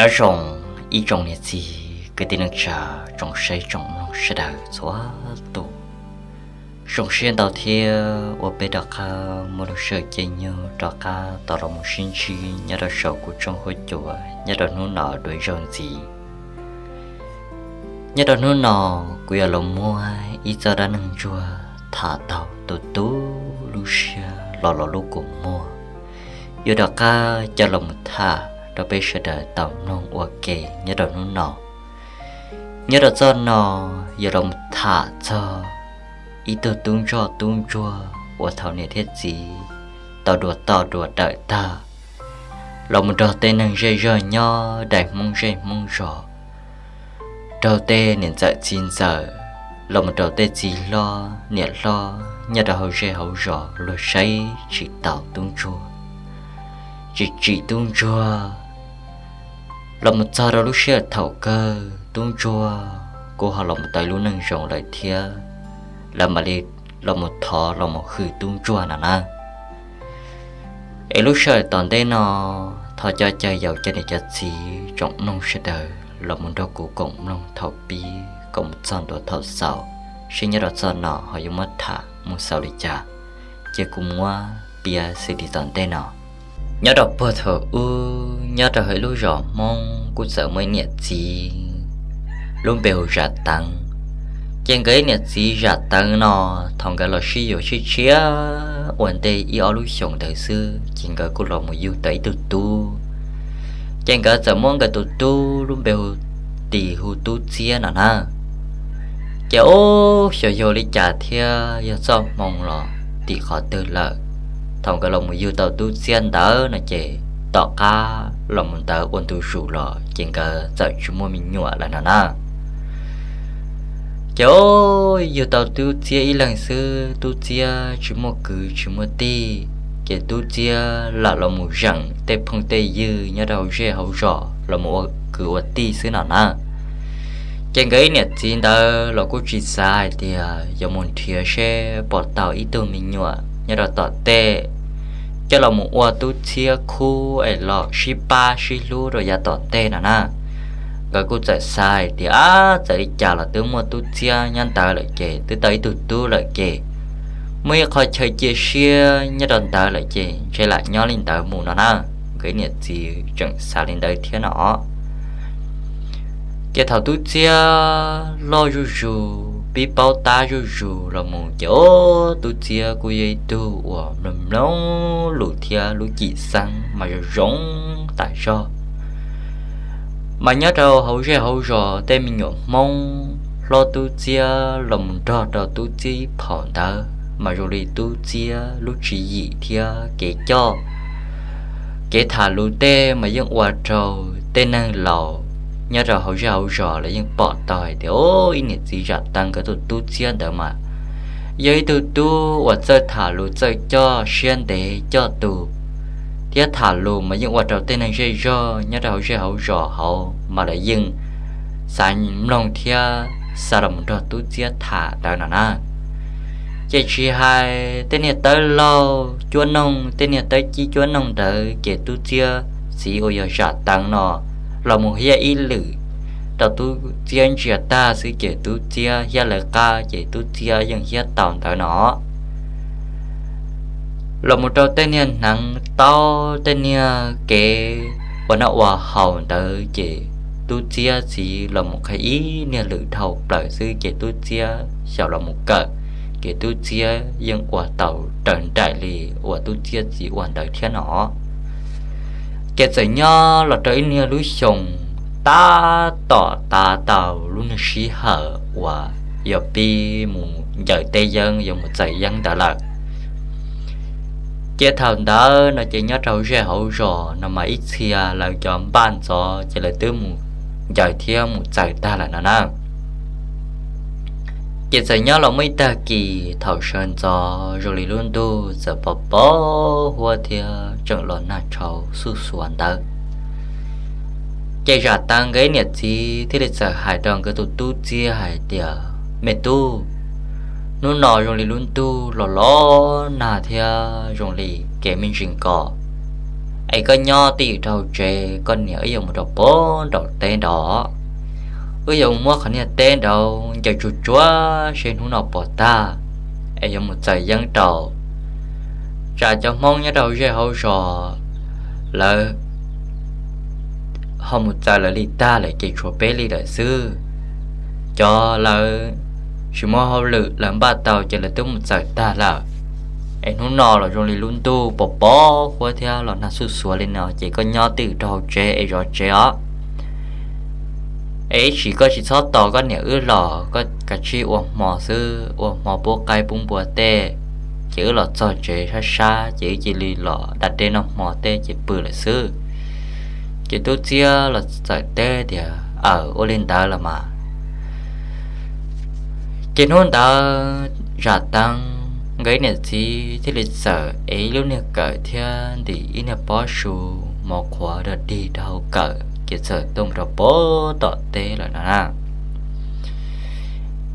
Nyob zoo ib tsoom niam txiv kwv tij neej tsa, tsoom saib tsoom mloog sawv daws txhua tus. Zoo siab ntau thiab uas peb rov qab muaj lub sij hawm caij nyoog rov qab tau los mus sib ntsib nyob rau saum kuv tshooj huab cua nyob rau hnub no dua ib zaug ntxiv. Nyob rau hnub no kuv yuav los muab ib txoj dab neeg ntsuag tham tau tu tu lub siab los los lub kua muag, yuav rov qab coj los mus tham rau peb sawv daws tau mloog ua ke nyob rau hnub no. Nyob rau txoj no yuav los mus tham txog ib tug tub ntsoj tub ntsuag uas thaum niam thiab txiv tau dua toj dua dawm tag, los mus nrog tej neeg zej zog nyob daim hmoob zej hmoob zos, raug tej niam ntxawm txiv ntxawm, los mus raug tej txiv hlob niam hlob nyob rau hauv zej hauv zos luag saib tsis taus tub ntsuag, tsis tsim tub ntsuag. Los mus txog rau lub sij hawm thaum kawg tub ntsuag kuj ho los mus tau ib lub neej zoo lawm thiab, lawv mam li los mus thov los mus hwm tub ntsuag no na. Es lub sij hawm tom ntej no, thov cov cov yaus cov niam cov txiv tsoom mloog sawv daws los mus nrog kuv koom mloog thaum pib kom mus txog ntua thaum xaus, seb nyob rau txoj no ho yuav muab tham mus xaus li cas, ces kuv muab piav xws li tom ntej no. Nyob rau puag thaum ub, nyob rau hauv ib lub zos Hmoob kuj txawm muaj ib niam txiv lub npe hu Zam Teev. Ces nkawd ib niam txiv Zam Teev no, thaum nkawd los sib yuav sib tshiab ua ntej ib ob lub xyoos ntawd xwb ces nkawd kuj los mus yug tau ib tug tub. Ces nkawd txawm muab nkawd tus tub lub npe hu Tim hu Tub Txiab no na. Ces ub, xyov yog li cas thiab yog txoj hmoo los tim qhov twg lawm, thaum nkawd los mus yug tau Tub Txiab ntawd no ces tom qab los mus ntawd ua ntu zus los ces nkawd txawm tsis muaj me nyuam lawm no na. Ces ub, yug tau Tub Txiab ib leeg xwb, Tub Txiab tsis muaj kwv tsis muaj tij, ces Tub Txiab lam los mus zeem tej phooj tej ywg nyob rau hauv zej hauv zos los mus ua kwv ua tij xwb no na. Ces nkawd ib niam txiv ntawd los kuj tsis xav hais tias yuav mus nrhiav seb pom tau ib tug me nyuam nyob rau tom tej, coj los mus ua Tub Txiab khub es los sib pab sib hlub rau yav tom ntej no na. Nkawd kuj txawm xav hais tias, ab, txawm li cas los twb muaj Tub Txiab nyob ntawd lawm ces twb tau ib tug tub lawm ces muaj ib qho chaw cia siab nyob rau ntawd lawm ces ntshe lam nyob li ntawd mus no na. Nkawd ib niam txiv tseem xav li ntawd thiab no. Ces thaum Tub Txiab loj zuj zus, pib paub tab zuj zus los mus ces ub, Tub Txiab kuj yog ib tug uas mloog mloog lus thiab lub cim xeeb mas zoo zoo tas zog. Mas nyob rau hauv zej hauv zos tej me nyuam Hmoob hlob Tub Txiab los mus nrog rau Tub Txiab ib phaum ntawd mas zoo li Tub Txiab lub tswv yim thiab kev coj, kev tham lus tej mas yeej ua rau tej neeg laus nyob rau hauv zej hauv zos lawv yeej pom tau hais tias, o, ib niam txiv Zam Teev nkawd tus Tub Txiab ntawd mas yog ib tug tub uas txawj tham lus txawj coj, siab ntev coj tus, thiab tham lus mas yeej ua rau tej neeg zej zog nyob rau hauv zej hauv zos hauv mas lawv yeej xav mloog thiab xav los mus nrog Tub Txiab tham ntawd no na. Ces tsis hais tej niag tawb laug cuab noog, tej niag tawb cib cuab noog ntawd ces Tub Txiab txiv uas yog Zam Teev no los mus hiab ib lwm rau Tub Txiab ntsia tag xwb ces Tub Txiab hiab lawv qab ces Tub Txiab yeej hiab tau ntawd no. Los mus rau tej niag hneev taub, tej niag kev ua noj ua haus ntawd ces Tub Txiab txiv los mus qhia ib niag lwm dhau plaws xwb ces Tub Txiab xyaum los mus kawm, ces Tub Txiab yeej ua tau raws nraim li uas Tub Txiab txiv ua ntawd thiab no. Ces txawm nyob los rau ib niag lub xyoos tab tom tav tau lub niag sij hawm uas yuav pib mus ncaws teb yeeb yuav mus txaws yeeb ntawd lawm. Ces thaum ntawd no ces nyob rau hauv zej hauv zos no mas ib txhia lawv cov npaj ntxov ces lawv twb mus ncaws thiab mus txaws tag lawm no na. Ces txawm nyob los muaj ib tag kis thaum sawv ntxov zoo li lub ntuj txawm pov pov huab thiab tseem los nag tshau xuj xuav ntawd. Ces Zam Teev nkawd ib niam txiv thiaj li txawm hais rau nkawd tus Tub Txiab hais tias, me tub, hnub no zoo li lub ntuj los los nag thiab zoo li kev me ntsis nkos, Es koj nyob twj ywm rau hauv tsev, koj niam wb yuav mus rau pem nraum teb nraud. Wb yuav mus muab qhov niag teb nraud ncaws tsuag tsuag seb hnub no puas tag, es yuav mus txaws yeeb rau. Tsam cov Hmoob nyob rau zej hauv zos lawv ho mus txaws lawv li tag lawm ces tshuav peb li lawm xwb. Cov lawv tsis muaj hauj lwm lawv npaj tau ces lawv twb mus txaws tag lawm. Es hnub no los zoo li lub ntuj pos pos huab thiab los nag xuj xuav li no ces koj nyob twj ywm rau hauv tsev es zov tsev os. Es ib tsam koj tsis txhob tos koj niam wb los, koj kav tsij ua hmo xwb, ua hmo pub qaib pub npua tej, ces wb los txog tsev sab sab ces wb cia li los da dej noj hmo tej ces pw lawm xwb. Ces tub txiab los txawm teb tias, Aws, ua li ntawd los mas. Ces hnub ntawd Zam Teev nkawd ib niam txiv thiaj li txawm ev ib lub niag kawm thiab ntim ib niag pob su mov qhuav rog dig rau hauv kawm ces txawm tuaj mus rau pem tom teb lawm no na.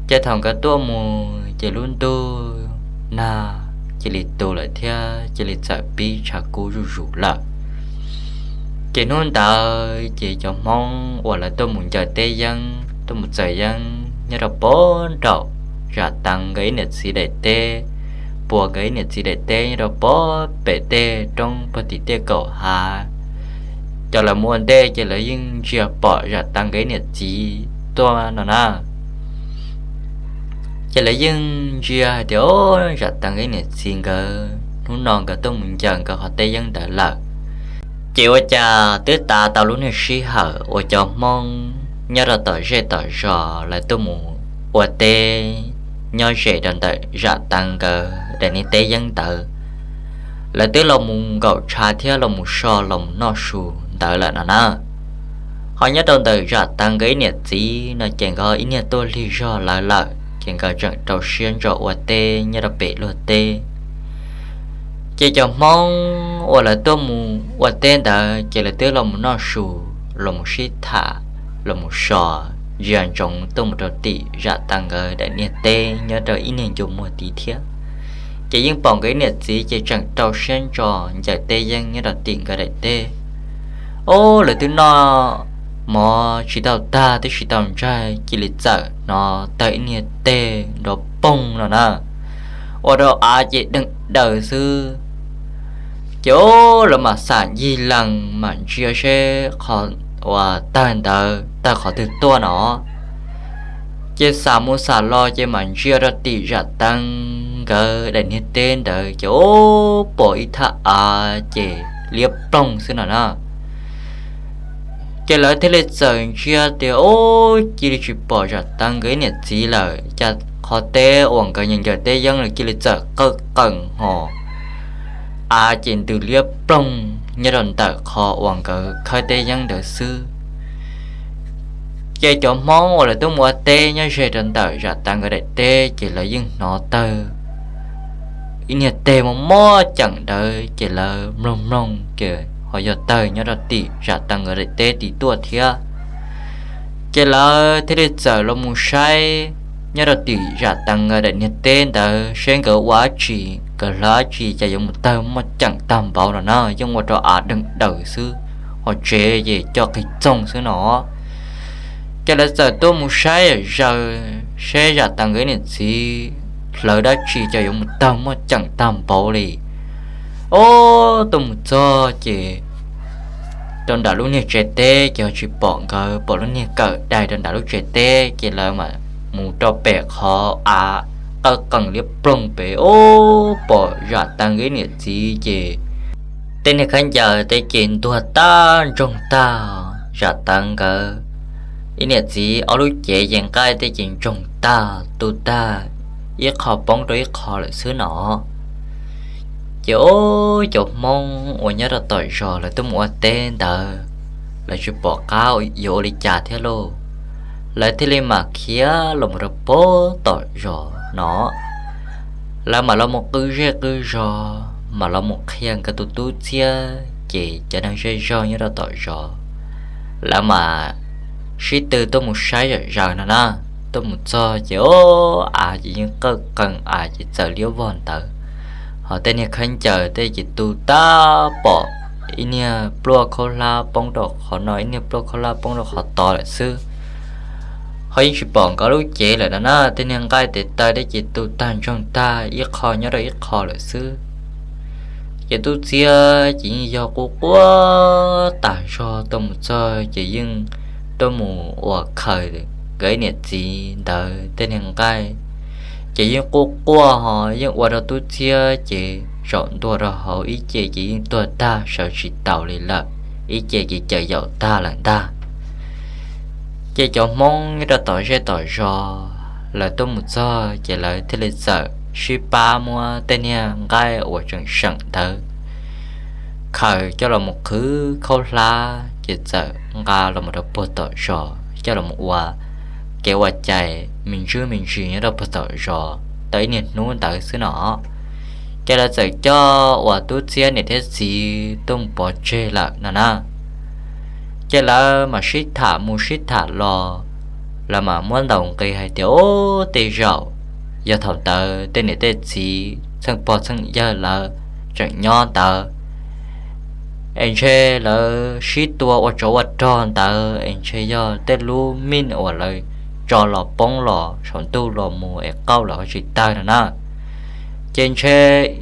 Ces thaum nkawd tuaj mus ces lub ntuj nag cia li tu lawm thiab cia li txawm pib tshav kub zuj zus lawm. Ces hnub ntawd ces cov Hmoob uas lawv tuaj mus ncaws teb yeeb tuaj mus txaws yeeb nyob rau pem nraum Zam Teev nkawd ib niam txiv daim teb, Puas nkawd ib niam txiv daim teb nyob rau pem tej roob puag tim tej kaum hav. Cov lawv mus ua ntej ces lawv yeej ntsia pom Zam Teev nkawd ib niam txiv tuaj no na. Ces lawv yeej ntsia hais tias, Zam Teev nkawd ib niam txiv nkawd hnub no nkawd tuaj mus ncaws nkawd qhov teb yeeb ntawd lawm. Ces ua cas twb tav tau lub niag sij hawm uas cov Hmoob nyob rau tom zej tom zos lawv tuaj mus ua teb nyob ze rau ntawm Zam Teev nkawd daim niag teb yeeb ntawd. Lawv twb los mus nkaum tshav thiab los mus so los mus noj su ntawd lawm no na. Ho nyob rau ntawm Zam Teev nkawd ib niam txiv no ces nkawd ib niag tuaj lig zog lawv lawm ces nkawd tseem rau siab ntso ua teb nyob rau pem luag teb. Ces cov Hmoob uas lawv tuaj mus ua teb ntawd ces lawv twb los mus noj su, los mus sib tham, los mus so, ntsia ntsoov tuaj mus rau tim Zam Teev nkawd daim niag teb nyob rau ib niag ncua muag tid thiab. Ces yeej pom nkawd ib niam txiv ces tseem rau siab ntso ncaws teb yeeb nyob rau tim nkawd daim teb. Ob, lawv twb noj mov tsis tau tag twb tsis tau ntsag cia li txawm hnov tawg ib niag teg nrov poog no na, ua rau av ces deeg daws xwb. Ces ob, lawv mam xam ncig lees mam ntsia seb qhov uas tawg ntawd tawg qhov twg tuaj no. Ces xam mus xam los ces mam ntsia rau tim Zam Teev nkawd daim niag teb ntawd ces ob, pom ib thaj av ces liab ploog xwb no na. Ces lawv thiaj li txawm ntsia tias ob, cia li tsis pom Zam Teev nkawd ib niam txiv lawm, cas qhov teb uas nkawd ncaws teb yeeb lawm cia li txawm qawj qees ho av ces ntws liab ploog nyob rau ntawm qhov uas nkawd khawb teb yeeb ntawd xwb. Ces cov Hmoob uas lawv tuaj mus ua teb nyob ze rau ntawm Zam Teev nkawd daim teb ces lawv yeej hnov tawg ib niag teg mob mob ceem ntawd ces lawv mloog mloog ces ho yog tawg nyob rau tim Zam Teev nkawd daim teb tid tuaj thiab. Ces lawv thiaj li txawm los mus saib nyob rau tim Zam Teev nkawd daim niag teb ntawd seb nkawd ua dab tsi, nkawd hlawv dab tsi cas yuav mus tawg muaj ceem tag npaum no na, yeej ua rau av deeg daws xwb, ho tsev ces coj qis txoog xwb no. Ces lawv txawm tuaj mus saib zaws seb Zam Teev nkawd niam txiv hlawv dab tsi cas yuav mus tawg muaj ceem tag npaum li. Ob, tuaj mus txog ces rau nram lub niag tsev teb ces ho tsis pom nkawd, pom lub niag kawm dai rau nram lub tsev teb ces lawv mam mus rau pem qhov av qawj qees liab ploog pem ob, pom Zam Teev nkawd niam txiv ces tej niag khaub ncaws tej ces ntuag tag ntsoog tag, Zam Teev nkawd ib niam txiv ob lub cev ces nqaij tej ces ntsoog tag tu tag, ib qho poob rau ib qho lawm xwb no. Ces ob, cov Hmoob uas nyob rau tom zos lawv tuaj mus ua teb ntawd, lawv tsis pom qab yuav ua li cas thiab lauj, lawv thiaj li mam khiav los mus rau pem tom zos no. Lawv mam los mus qw zej qw zos, mam los mus qhia nkawd tus tub txiab ces cov neeg zej zog nyob rau tom zos, lawv mam sib tw tuaj mus saib zom zaws no na. Tuaj mus txog ces ob, av ces yeej qawj qees, av ces txawm liab vog ntawd, ho tej niag khaub ncaws tej ces tu tag pom ib niag pluaj khaub hlab poob rau qhov no, ib niag pluaj khaub hlab poob rau qhov tod lawm xwb. Ho yeej tsis pom nkawd lub cev lawm no na. Tej niag nqaij tes taw dej ces tu tag ntsoog tag, ib qho nyob rau ib qho lawm xwb. Ces tub txiab ces yeej yog quaj quaj tas zog, tuaj mus txog ces yeej tuaj mus uas khaws nkawd niam txiv ntawd tej niag nqaij. Ces yeej quaj quaj ho yeej ua rau tub txiab ces zaum ntua rau hauv ib ce ces yeej tuag tag sawv tsis taus li lawm, ib ce ces cawm yaum tag lawm ntag. Ces cov Hmoob nyob rau tom zej tom zos lawv tuaj mus txog ces lawv thiaj li txawm sib pab muab tej niag nqaij uas tseem seem ntawd khaws coj los mus qhwv khaub hlab ces txawm nqa los rau puag tom zos coj los ua kev ua cai me ntsis me ntsis nyob rau puag tom zos tau ib niag hnub ntawd xwb no. Ces lawv txawm coj uas tub txiab niam thiab txiv tuaj mus pov tseg lawm no na. Ces lawv mam sib tham mus sib tham los, lawv mam muab ntaus nqi hais tias, Ub, tej zaum yog thaum ntawd tej niam tej txiv txheej pog txheej yawg lawv tseem nyob ntawd es ntshe lawv sib tua ua tsov ua rog ntawd es ntshe yog tej lub mij uas lawv tso los poob los saum ntuj los mus es qauj lawm ho tsis tawg no na. Ces ntshe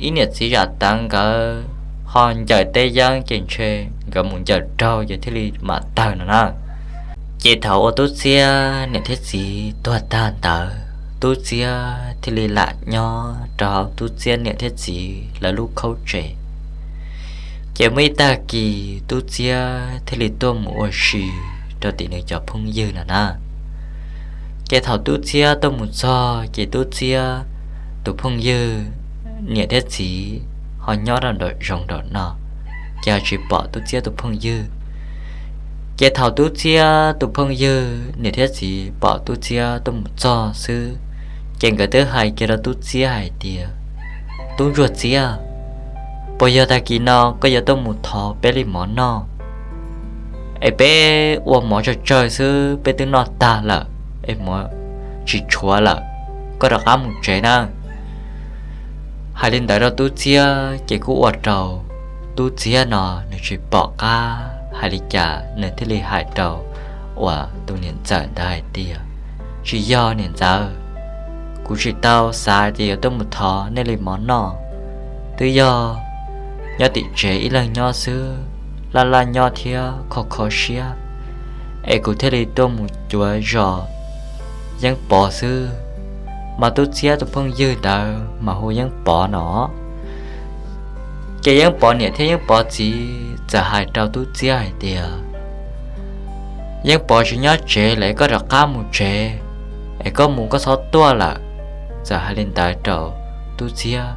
ib niam txiv zam tav nkawd ho ncaws teb yeeb ces ntshe nkawd mus ncaws raug ces thiaj li mam tawg no na. Ces thaum uas tub txiab niam thiab txiv tuag tag ntawd tub txiab thiaj li lam nyob rau hauv tub txiab niam thiab txiv lawv lub khaub tsev. Ces muaj ib tag kis tub txiab thiaj li tuaj mus ua si rau tim nws cov phooj ywg no na. Ces thaum tub txiab tuaj mus txog ces tub txiab tus phooj ywg niam thiab txiv ho nyob rau nraum zoov nraum no, ces ho tsis pom tub txiab tus phooj ywg. Ces thaum tub txiab tus phooj ywg niam thiab txiv pom tub txiab tuaj mus txog xwb, ces nkawd twb hais kiag rau tub txiab hais tias, Tub ntsuag txiab, puas yog tag kis no koj yuav tuaj mus thov peb li mov noj? Es peb ua mov tsawg tsawg xwb peb twb noj tag lawm, es mov tsis tshuav lawm, koj rov qab mus tsev nawb. Hais li ntawd rau tub txiab ces kuj ua rau tub txiab no nws tsis pom qab hais li cas nws thiaj li hais rau uas tus niam ntxawm ntawd hais tias, Tsis yog niam ntxawm, kuv tsis tau xav tias yuav tuaj mus thov nej li mov noj, twb yog nyob tim tsev ib leeg nyob xwb, laj laj nyob thiab kho kho siab, es kuv thiaj li tuaj mus cuav zos Yeeb Pov xwb. Mas tub txiab tus phooj ywg ntawd mas hu Yeeb Pov no. Ces Yeeb Pov niam thiab Yeeb Pov txiv txawm hais rau tub txiab hais tias, Yeeb Pov tsis nyob tsev lawm, koj rov qab mus tsev, es koj mus koj txhob tuaj lawm. Txawm hais li ntawd rau tub txiab,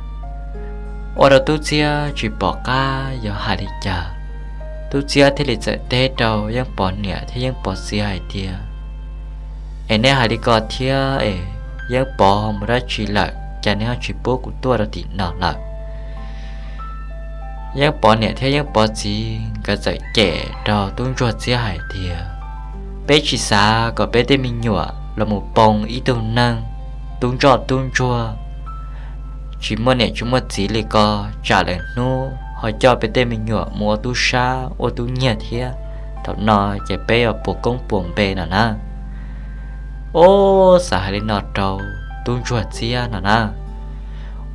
ua rau tub txiab tsis pom qab yuav hais li cas. Tub txiab thiaj li txawm teb rau Yeeb Pov niam thiab Yeeb Pov txiv hais tias, Es neb hais li ko thiab es Yeeb Pov mus dab tsi lawm cas neb ho tsis pub kuv tuaj rau tim no lawm? Yeeb Pov niam thiab Yeeb Pov txiv nkawd txawm cem rau tub ntsuag txiab hais tias, Peb tsis xav kom peb tej me nyuam los mus poob ib tug neeg tub ntsoj tub ntsuag, tsis muaj niam tsis muaj txiv li ko, tsam lawm hnub ho coj peb tej me nyuam mus ua tub sab ua tub nyiag thiab, thaum no ces peb yuav puas koob puas npe no na. Ub, xav hais li no rau tub ntsuag txiab no na,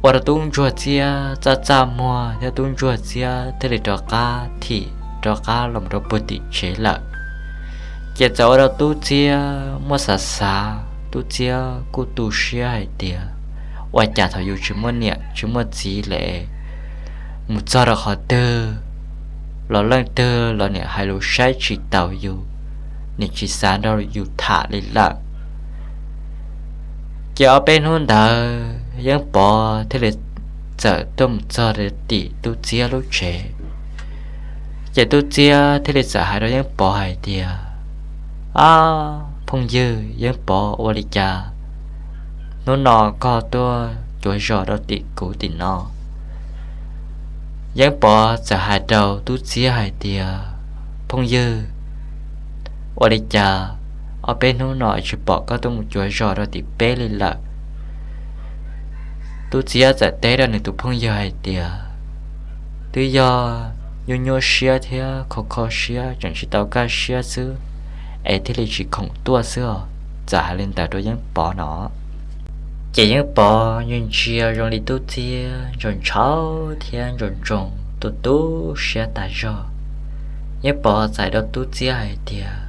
ua rau tub ntsuag txiab txaj txaj muag thiab tub ntsuag txiab thiaj li rov qab thim rov qab los rau puag tim tsev lawm. Ces txawm ua rau tub txiab muaj xav xav, tub txiab kuj tu siab hais tias, Ua cas thaum yus tsis muaj niam tsis muaj txiv lawm, mus txog rau qhov twg los leej twg los niam hais lus saib tsis taus yus, niam tsis xav nrog yus tham li lawm. Ces ob peb hnub ntawd Yeeb Pov thiaj li txawm tuaj mus txog tim tub txiab lub tsev. Ces tub txiab thiaj li txawm hais rau Yeeb Pov hais tias, Ab, phooj ywg Yeeb Pov, ua li cas hnub no koj tuaj cuav zos rau tim kuv tim no? Yeeb Pov txawm hais rau tub txiab hais tias, Phooj ywg, ua li cas ob peb hnub no tsis pom koj tuaj mus cuav zos rau tim peb li lawm? Tub txiab txawm teb rau nws tus phooj ywg hais tias, Twb yog nyuaj nyuaj siab thiab kho kho siab tseem tsis tau kaj siab xwb, es thiaj li tsis khoom tuaj xwb os. Txawm hais li ntawd rau Yeeb Pov no, ces Yeeb Pov yeej ntsia zoo li Tub Txiab ntshau ntshau thiab ntsoov ntsoov tu tu siab tas zog. Yeeb Pov txais rau Tub Txiab hais tias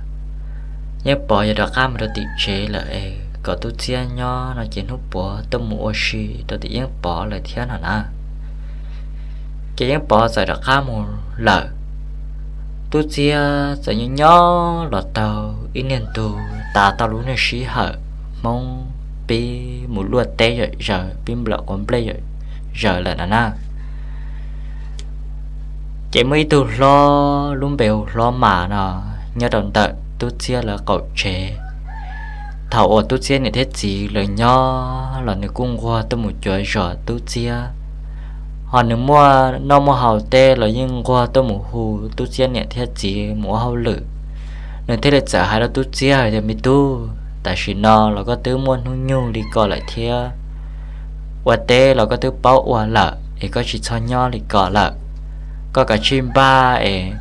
Yeeb Pov yuav rov qab mus rau tim tsev lawm es kom Tub Txiab nyob no ces hnub puav tuaj mus ua si rau tim Yeeb Pov lawm thiab no na. Ces Yeeb Pov txawm rov qab mus lawm. Tub Txiab txawm nyob nyob los tau ib niag ntu, tas tau lub niag sij hawm Hmoob pib mus luaj teb zom zaws, pib nplawm quav nplej zom zaws lawm no na. Ces muaj ib tug hlob lub npe hu Hlob Mas no nyob rau ntawm Tub Txiab lawv qaum tsev. Thaum uas Tub Txiab niam thiab txiv lawv nyob los nws kuj nquag tuaj mus cuav zos Tub Txiab, ho nws muaj noj muaj haus teb los yeej nquag tuaj mus hu Tub Txiab niam thiab txiv mus ua hauj lwm. Nws thiaj li txawm hais rau Tub Txiab hais tias, Me tub, tam sim no los koj twb muaj hnub nyoog li ko lawm thiab, ua teb los koj twb paub ua lawm es koj tsis txhob nyob li ko lawm. Koj kav tsij npaj es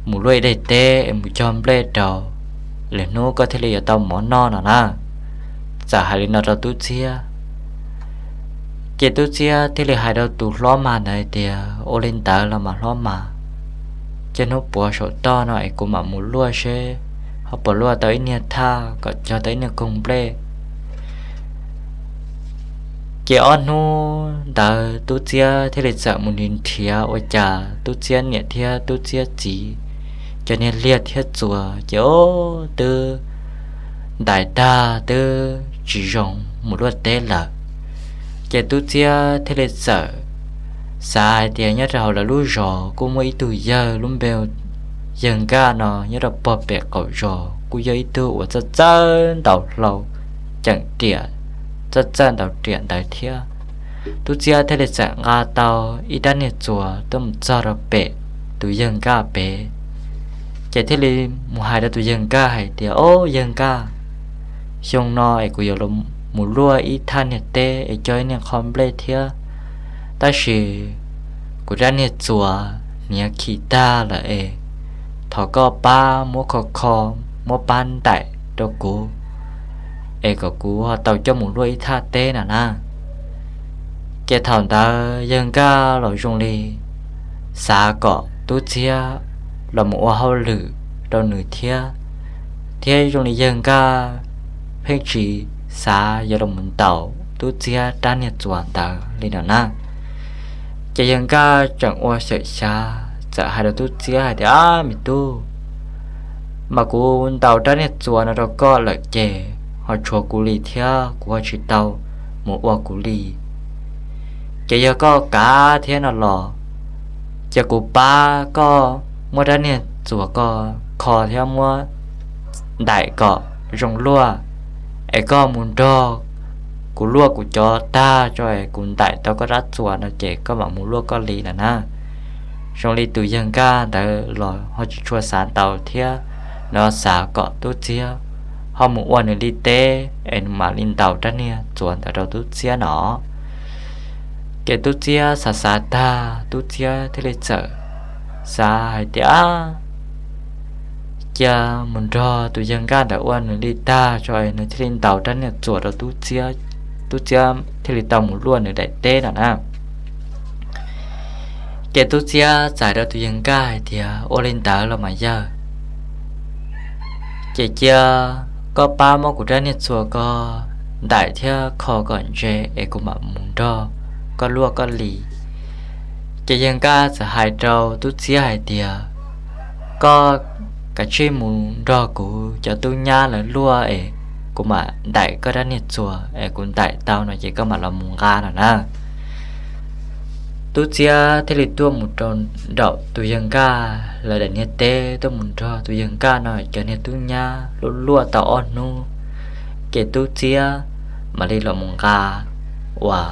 mus luaj ib daim teb es mus cog nplej rau, lwm hnub koj thiaj li yuav tau mov noj no na. Txawm hais li no rau Tub Txiab, ces Tub Txiab thiaj li hais rau tus Hlob Mas ntawd hais tias, Ua li ntawd los mas Hlob Mas, ces hnub puav saum toj no es kuv mam mus luaj seb ho puas luaj tau ib niag thaj kom cog tau ib niag koog nplej. Ces ob hnub ntawd Tub Txiab thiaj li txawm mus nrhiav nrhiav ua cas Tub Txiab niam thiab Tub Txiab txiv cov niag liag thiab txuas ces ob twb ntais tag twb tsis zoo mus luaj teb lawm. Ces Tub Txiab thiaj li txawm xav hais tias nyob rau hauv lawv lub zos kuj muaj ib tug yawg lub npe yawg Nkaj no nyob rau pog pem qaum zos kuj yog ib tug uas txawj txawj ntaus hlau ceem riam, txawj txawj ntaus riam ntawd thiab. Tub Txiab thiaj li txawm nqa tau ib rab niag txuas tuaj mus txog rau pem tus yawg Nkaj pem, ces thiaj li mus hais rau tus yawg Nkaj hais tias, Ob yawg Nkaj, xyoo no es kuv yuav mus luaj ib thaj niag teb es cog ib niag qho nplej thiab, tab sis kuv rab niag txuas hniav khi tag lawm es thov koj pab muab kho kho, muab pab ntaim rau kuv es kom kuv ho tau coj mus luaj ib thaj teb no na. Ces thaum ntawd yawg Nkaj los zoo li xav kom Tub Txiab los mus ua hauj lwm rau nws thiab, thiab zoo li yawg Nkaj pheej tsis xav yuav los mus ntaus Tub Txiab rab niag txuas ntawd li no na. Ces yawg Nkaj tseem ua xyem xyav txawm hais rau Tub Txiab hais tias, Ab me tub, mas kuv ntaus rab niag txuas no rau koj lawm ces ho tshuav kuv li thiab kuv ho tsis tau mus ua kuv li. Ces yog koj kav thiab no los, ces kuv pab koj muab rab niag txuas ko kho thiab muab ntaim kom zoo luaj, es koj mus nrog kuv luaj kuv cov tag tso es kuv ntaim tau koj rab txuas no ces koj mam mus luaj koj li no na. Zoo li tus yawg Nkaj ntawd los ho tsis tshua xav ntau thiab, nws xav kom Tub Txiab ho mus ua nws li teb es nws mam li ntaus rab niag txuas ntawd rau Tub Txiab no. Ces Tub Txiab xav xav tag, Tub Txiab thiaj li txawm xav hais tias, Cia mus nrog tus yawg Nkaj ntawd ua nws li tag tso es nws thiaj li ntaus rab niag txuas rau Tub Txiab, Tub Txiab thiaj li tau mus luaj nws daim teb no na. Ces Tub Txiab txais rau tus yawg Nkaj hais tias, Ua li ntawd los mas yawg, ces cia koj pab muab kuv rab niag txuas ko ntaim thiab kho kom ntse es kuv mam mus nrog koj luaj koj li. Ces yawg Nkaj txawm hais rau Tub Txiab hais tias, Koj kav tsij mus nrog kuv cov tub nyab lawv luaj es kuv mam ntaim koj rab niag txuas es kuv ntaim tau no ces koj mam los mus nqa no na. Tub Txiab thiaj li tuaj mus rau nraum tus yawg Nkaj lawv daim niag teb, tuaj mus nrog tus yawg Nkaj no cov niag tub nyab luaj luaj tau ob hnub, ces Tub Txiab mam li los mus nqa uas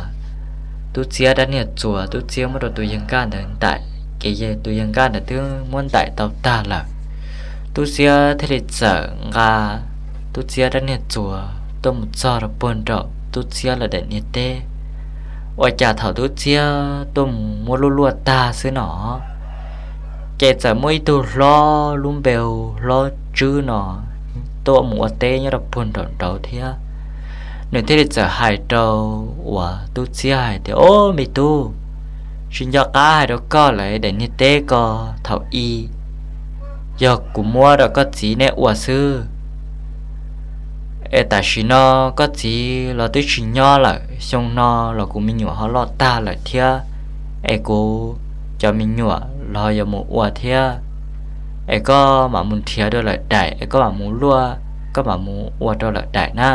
Tub Txiab rab niag txuas, Tub Txiab muab rau tus yawg Nkaj ntawd ntaim, ces tus yawg Nkaj ntawd twb muab ntaim tau tag lawm. Tub Txiab thiaj li txawm nqa Tub Txiab rab niag txuas tuaj mus txog rau puag nraum Tub Txiab lawv daim niag teb. Ua cas thaum Tub Txiab tuaj mus muab luaj luaj tag xwb no, Ces txawm muaj ib tug hlob lub npe hu hlob Tswb no tuaj mus ua teb nyob rau puag nraum nraud thiab. Nws thiaj li txawm hais rau uas tub txiab hais tias, Ob, me tub, tsis nco qab hais rau koj lawm, daim niag teb ko thaum i yog kuv muab rau koj txiv neb ua xwb, es tam sim no koj txiv los twb tsis nyob lawm, xyoo no los kuv me nyuam ho loj tag lawm thiab, es kuv cov me nyuam los yuav mus ua thiab, es koj mam mus nrhiav rau lawm daim, es koj mam mus luaj, koj mam mus ua rau lawm daim na.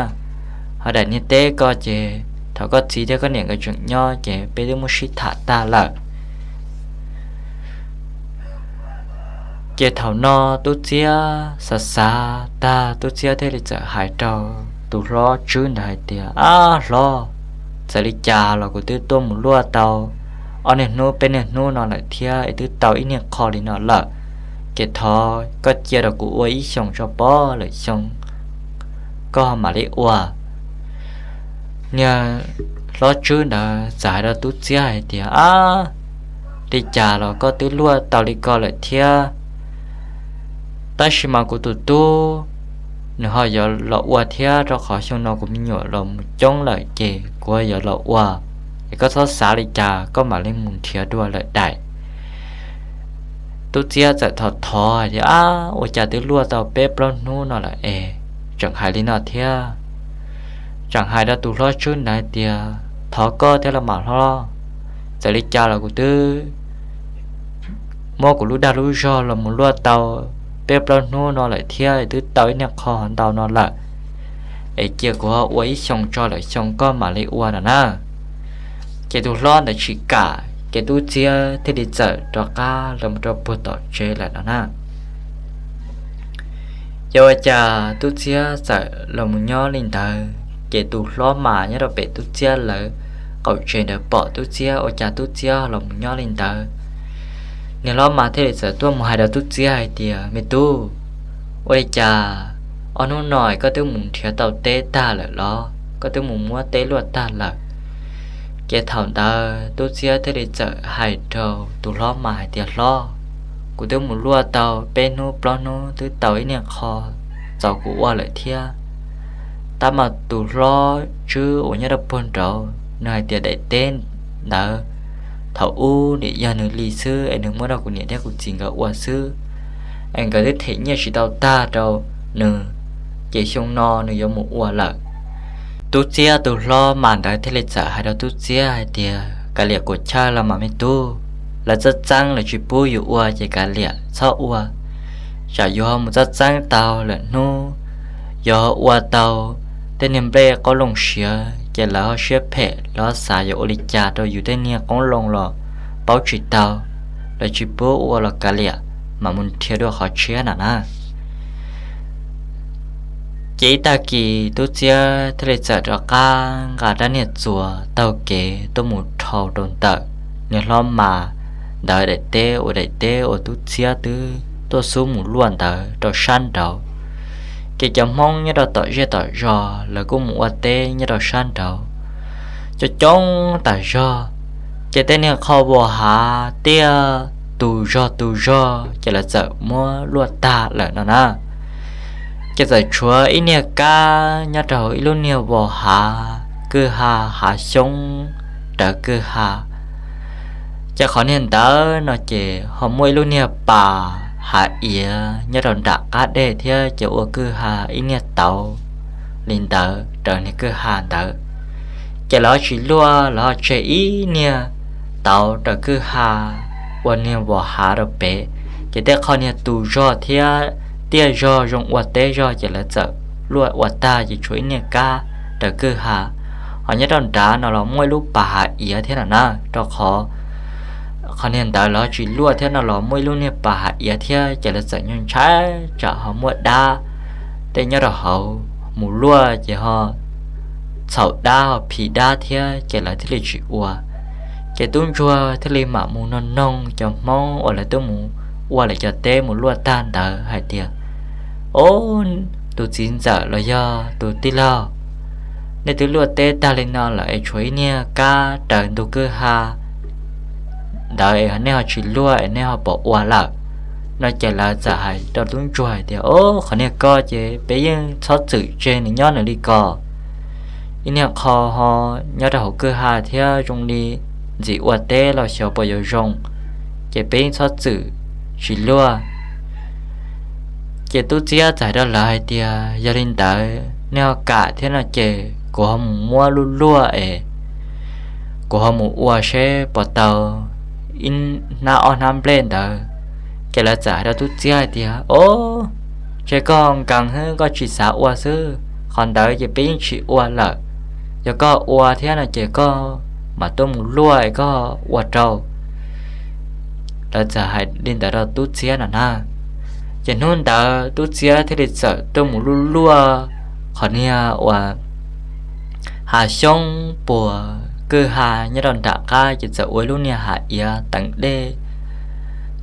Ho daim niag teb ko ces thaum koj txiv thiab koj niam nkawd tseem nyob ces peb twb muab sib tham tag lawm. Ces thaum no tub txiab xav xav tag, tub txiab thiaj li txawm hais rau tus hlob Tswb ntawd hais tias, Ab hlob, txawm li cas los kuv twb tuaj mus luaj tau ob niag hnub peb niag hnub no lawm thiab, es twb tau ib niag qho li no lawm, ces thov koj cia rau kuv ua ib xyoos tso pob, lwm xyoo koj ho mam li ua. Niag hlob Tswb ntawd txawm hais rau tub txiab hais tias, Ab, li cas los koj twb luaj tau li ko lawm thiab, tab sis mas kuv tus tub nws ho yuav los ua thiab, rau qhov xyoo no kuv me nyuam los mus coob lawm ces kuv ho yuav los ua, es koj txhob xav li cas, koj mam li mus nrhiav dua lawm daim. Tub txiab txawm thov thov hais tias, Ab, ua cas twb luaj tau peb plaub hnub no lawm es tseem hais li no thiab. Tseem hais rau tus hlob Tswb ntawd hais tias, Thov koj thiab los mas hlob, txawm li cas los kuv twb muab kuv lub dag lub zog los mus luaj tau peb plaub hnub no lawm thiab, twb tau ib niag qho ntau no lawm, es cia kuv ho ua ib xyoos tso, lwm xyoo koj mam li ua no na. Ces tus hlob ntawd tsis kam, ces tub txiab thiaj li txawm rov qab los rau puag tom tsev lawm no na. Ces ua cas tub txiab txawm los mus nyob li ntawd, ces tus hlob mas nyob rau pem tub txiab lawv qaum tsev ntawd pom tub txiab, ua cas tub txiab los mus nyob li ntawd. Niag hlob mas thiaj li txawm tuaj mus hais rau tub txiab hais tias, Me tub, ua li cas ob hnub no koj twb mus nrhiav tau teb tag lawm los? Koj twb mus muab teb luaj tag lawm? Ces thaum ntawd tub txiab thiaj li txawm hais rau tus hlob mas hais tias, Hlob, kuv twb mus luaj tau peb hnub plaub hnub twb tau ib niag qho txaus kuv ua lawm thiab. Tab mas tus hlob Tswb uas nyob rau puag nraud nws hais tias daim teb ntawd thaum ub nim yog nws li xwb es nws muab rau kuv niam thiab kuv txiv nkawd ua xwb, es nkawd twb them nyiaj tsis tau tag rau nws, ces xyoo no nws yuav mus ua lawm. Tub txiab tus hlob mas ntawd thiaj li txawm hais rau tub txiab hais tias, Kav liam kuv chawj los mas me tub, lawv txawj txeeb lawv tsis pub yus ua ces kav liam txhob ua. Tsam yus ho mus txawj txeeb tau lawm hnub yus ho ua tau tej niag nplej qoob loo siav ces lawv ho siab phem, lawv xav yuav ua li cas rau yus tej niag qoob loo los paub tsis tau, lawv tsis pub ua los kav liam, mam mus nrhiav dua qhov tshiab na na. Ces ib tag kis tub txiab thiaj li txawm rov qab nqa rab niag txuas taug kev tuaj mus dhau rau ntawm niag hlob mas ntawd daim teb uas daim teb uas tub txiab twb tuaj xub mus luaj ntawd rau sab nraud. Ces cov Hmoob nyob rau tom zej tom zos lawv kuj mus ua teb nyob rau sab nraud coob coob tas zog. Ces tej niag qho vos hav tiaj tus zog tus zog ces lawv txawm muab luaj tag lawm no na. Ces txawm tshuav ib niag kab nyob rau ib lub niag vos hav kwj ha, hav xyoob rawv kwj ha. Ces qhov niag ntawd no ces ho muaj ib lub niag pas hav iav nyob rau nram qab dej thiab ces ua kwj ha ib niag tauv li ntawd rawv niag kwj ha ntawd. Ces lawv tsis luaj, lawv ho tseg ib niag tauv rawv kwj ha ua niag vos hav rau pem. Ces tej qho niag tus zog thiab tiaj zog zoo ua teb zog ces lawv txawm luaj ua tag ces tshuav ib niag kab rawv kwj ha. Ho nyob rau nrad no los muaj ib lub pas hav iav thiab no na, rau qhov qhov niag ntawd lawv tsis luaj thiab no los muaj ib lub niag pas hav iav thiab ces lawv txawm ntshai tsam ho muaj dab tej nyob rau hauv mus luaj ces ho txhaum dab ho phiv dab thiab ces lawv thiaj li tsis ua. Ces tub ntsuag thiaj li mam mus noog noog cov Hmoob uas lawv twb mus ua lawv cov teb mus luaj tag ntawd hais tias, Ob, tus txiv ntxawm los yog tus tij laug, nej twb luaj teb tag li no lawm es tshuav ib niag kab rawv ntug kwj ha ntawd es nej ho tsis luaj es nej ho pom ua lawm? No ces lawv txawm hais rau tub ntsuag hais tias, Ob, qhov niag ko ces peb yeej txhob txwm tseg nws nyob nws li ko. Ib niag qho ho nyob rau hauv kwj ha thiab zoo li ntxim ua teb los xyov puas yuav zoo, ces peb yeej txhob txwm tsis luaj. Ces tub txiab txawm hais rau lawv hais tias, Yog li ntawd nej ho kam thiab no ces kuv ho mus muab luaj luaj es kuv ho mus ua seb puas tau ib hnab ob hnab nplej ntawd. Ces lawv txawm hais rau tub txiab hais tias, Ob, ntshe koj nkees xwb, koj tsis xav ua xwb, qhov ntawd ces peb yeej tsis ua lawm. Yog koj ua thiab no ces koj mam tuaj mus luaj es koj ua rau. Lawv txawm hais li ntawd rau tub txiab no na. Ces hnub ntawd tub txiab thiaj li txawm tuaj mus luaj luaj qhov niag uas hav xyoob puag kwj ha nyob rau nram qab, ces txawm ua ib lub niag hav iav teev dej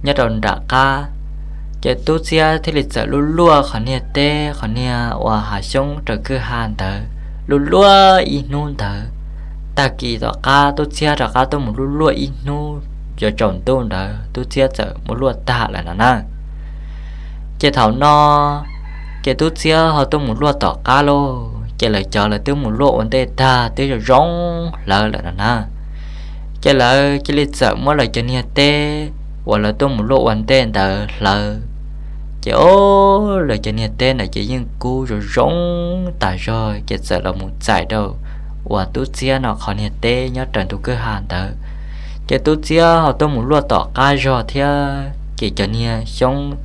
nyob rau nram qab. Ces tub txiab thiaj li txawm luaj luaj qhov niag teb, qhov niag uas hav xyoob raws kwj ha ntawd luaj luaj ib hnub ntawd. Tag kis tom qab tub txiab rov qab tuaj mus luaj luaj ib hnub, yuav tsaus ntuj ntawd tub txiab txawm mus luaj tag lawm no na. Ces thaum no ces tub txiab ho tuaj mus luaj tom qab lauj, ces lawv cov lawv twb mus luaj ua ntej tag twb zoo zoo hlawv lawm no na. Ces lawv cia li txawm muab lawv cov niag teb uas lawv tuaj mus luaj ua ntej ntawd hlawv. Ces ob, lawv cov niag teb ntawd ces yeej kub zoo zoo tas zog, ces txawm los mus txais rau uas tub txiab no qhov niag teb nyob raws ntug kwj ha ntawd. Ces tub txiab ho tuaj mus luaj tom qab zog thiab, ces cov niag xyoob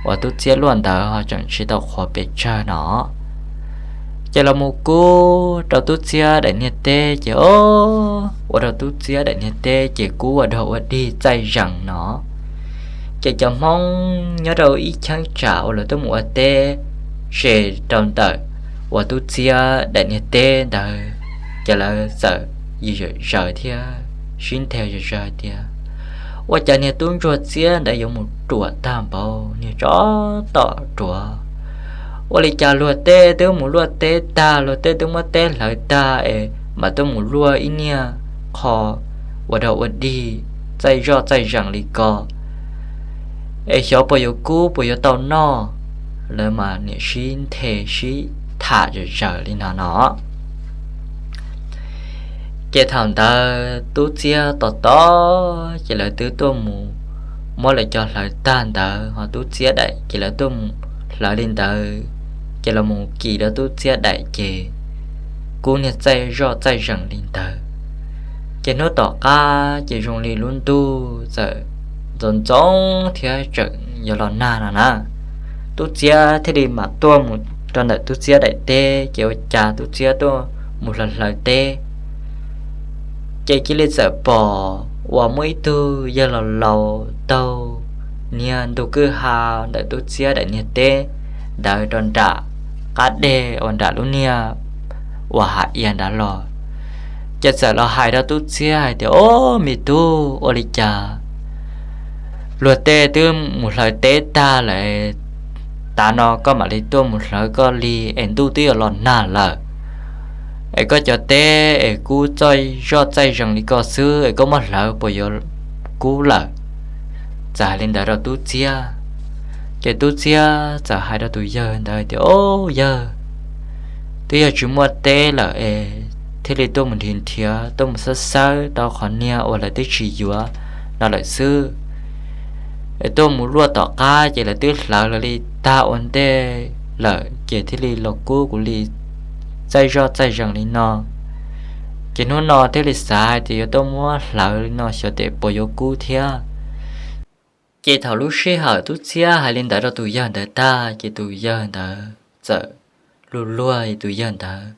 uas tub txiab luaj ntawd ho tseem tsis tau qhuav pes tsawg no. Ces los mus kub rau tub txiab daim niag teb, ces ob, ua rau tub txiab daim niag teb ces kub ua dog ua dig txaij zees no. Ces cov Hmoob nyob rau ib cheeb tsam uas lawv tuaj mus ua teb ze rau ntawm uas tub txiab daim niag teb ntawd, ces lawv txawm yws zom zaws thiab sib nthe zom zaws tias, Ua cas niag tub ntsuag txiab ntawd yuav mus ruam tag npaum, niag tsov tom ruam. Ua li cas luag tej twb mus luaj teb tag, luag tej twb muab teb hlawv tag es mam tuaj mus luaj ib niag qho ua dog ua dig txaij zoj txaij zees li ko, es xyov puas yuav kub puas yuav tau noj. Lawv mas niam sib nthe sib tham zom zaws li no no. Ces thaum ntawd tub txiab tos tos, ces lawv twb tuaj mus muab lawv cov hlawv tag ntawd, ho tub txiab daim ces lawv tuaj mus hlawv li ntawd, ces los mus kis rau tub txiab daim ces kub niag txaij zoj txaij zees li ntawd. Ces hnub tom qab ces zoo li lub ntuj txawm ntxoov ntxoo thiab tseem yuav los nag no na. Tub txiab thiaj li mam tuaj mus rau ntawm tub txiab daim teb, ces ua cas tub txiab tuaj mus hlawv hlawv teb, ces cia li txawm pom uas muaj ib tug yawg laus laus taug niag ntug kwj ha ntawm tub txiab daim niag teb ntawd rau nram qab deg uas nram lub niag uas hav iav nrad los. Ces txawm los hais rau tub txiab hais tias, Ob, me tub, ua li cas luag tej twb mus hlawv teb tag lawm, tav no koj mam li tuaj mus hlawv koj li es ntuj twb yuav los nag lawm, es koj cov teb es kub txaij zoj txaij zees li ko xwb es koj muab hlawv puas yuav kub lawm? Txawm hais li ntawd rau tub txiab. Ces tub txiab txawm hais rau tus yawg ntawd tias, Ob, yawg, twb yog tsis muaj teb lawm es thiaj li tuaj mus nrhiav nrhiav, tuaj mus xawb xawb tau qhov niag uas lawv twb tsis yuav no lawm xwb. Es tuaj mus luaj tom qab ces lawv twb hlawv lawv li tag ua ntej lawm, ces thiaj li los kub kuv li txaij zoj txaij zees li no. Ces hnub no thiaj li xav hais tias yuav tuaj muab hlawv li no xyov tes puas yuav kub thiab. Ces thaum lub sij hawm tub txiab hais li ntawd rau tus yawg ntawd tag, ces tus yawg ntawd txawm luag luag, tus yawg ntawd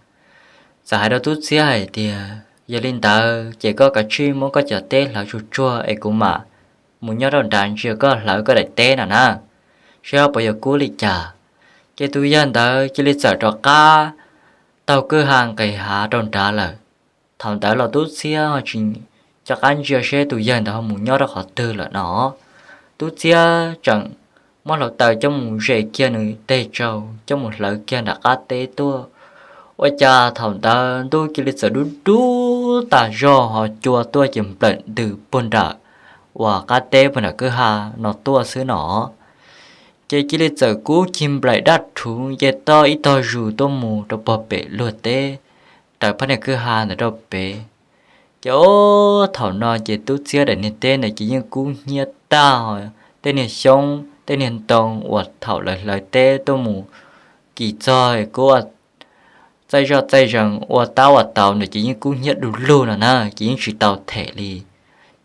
txawm hais rau tub txiab hais tias, Yog li ntawd ces koj kav tsij muab koj cov teb hlawv tsuag tsuag es kuv mam mus nyob rau nrad ntsia koj hlawv koj daim teb no na, seb ho puas yuav kub li cas. Ces tus yawg ntawd cia li txawm rov qab taug kwj ha nqis hav rau nrad lawm. Thaum ntawd los tub txiab ho tsis nco qab ntsia seb tus yawg ntawd ho mus nyob rau qhov twg lawm no. Tub txiab tseem muab hluav taws coj mus zes kiag nws teg tsau, coj mus hlawv kiag nram qab teb tuaj. Ua cas thaum ntawd ntuj cia li txawm dub dub tas zog ho cua tuaj ces nplawm ntws puag nram uas qab teb puag nram kwj ha no tuaj xwb no. Ces cia li txawm kub cig nplaim daj rhuv nce toj ib tog zus tuaj mus rau pog pem luag teb, raws phab niag kwj ha ntawd rau pem. Ces ob thaum no ces tub txiab daim niag teb ntawd ces yeej kub hnyiab tag, tej niag xyoob tej niag ntoo uas thaum lawv hlawv teb tuaj mus kis txog kub txaij zoj txaij zees ua tab ua tau ntawd ces yeej kub hnyiab du lug no na, ces yeej tsis tau them li.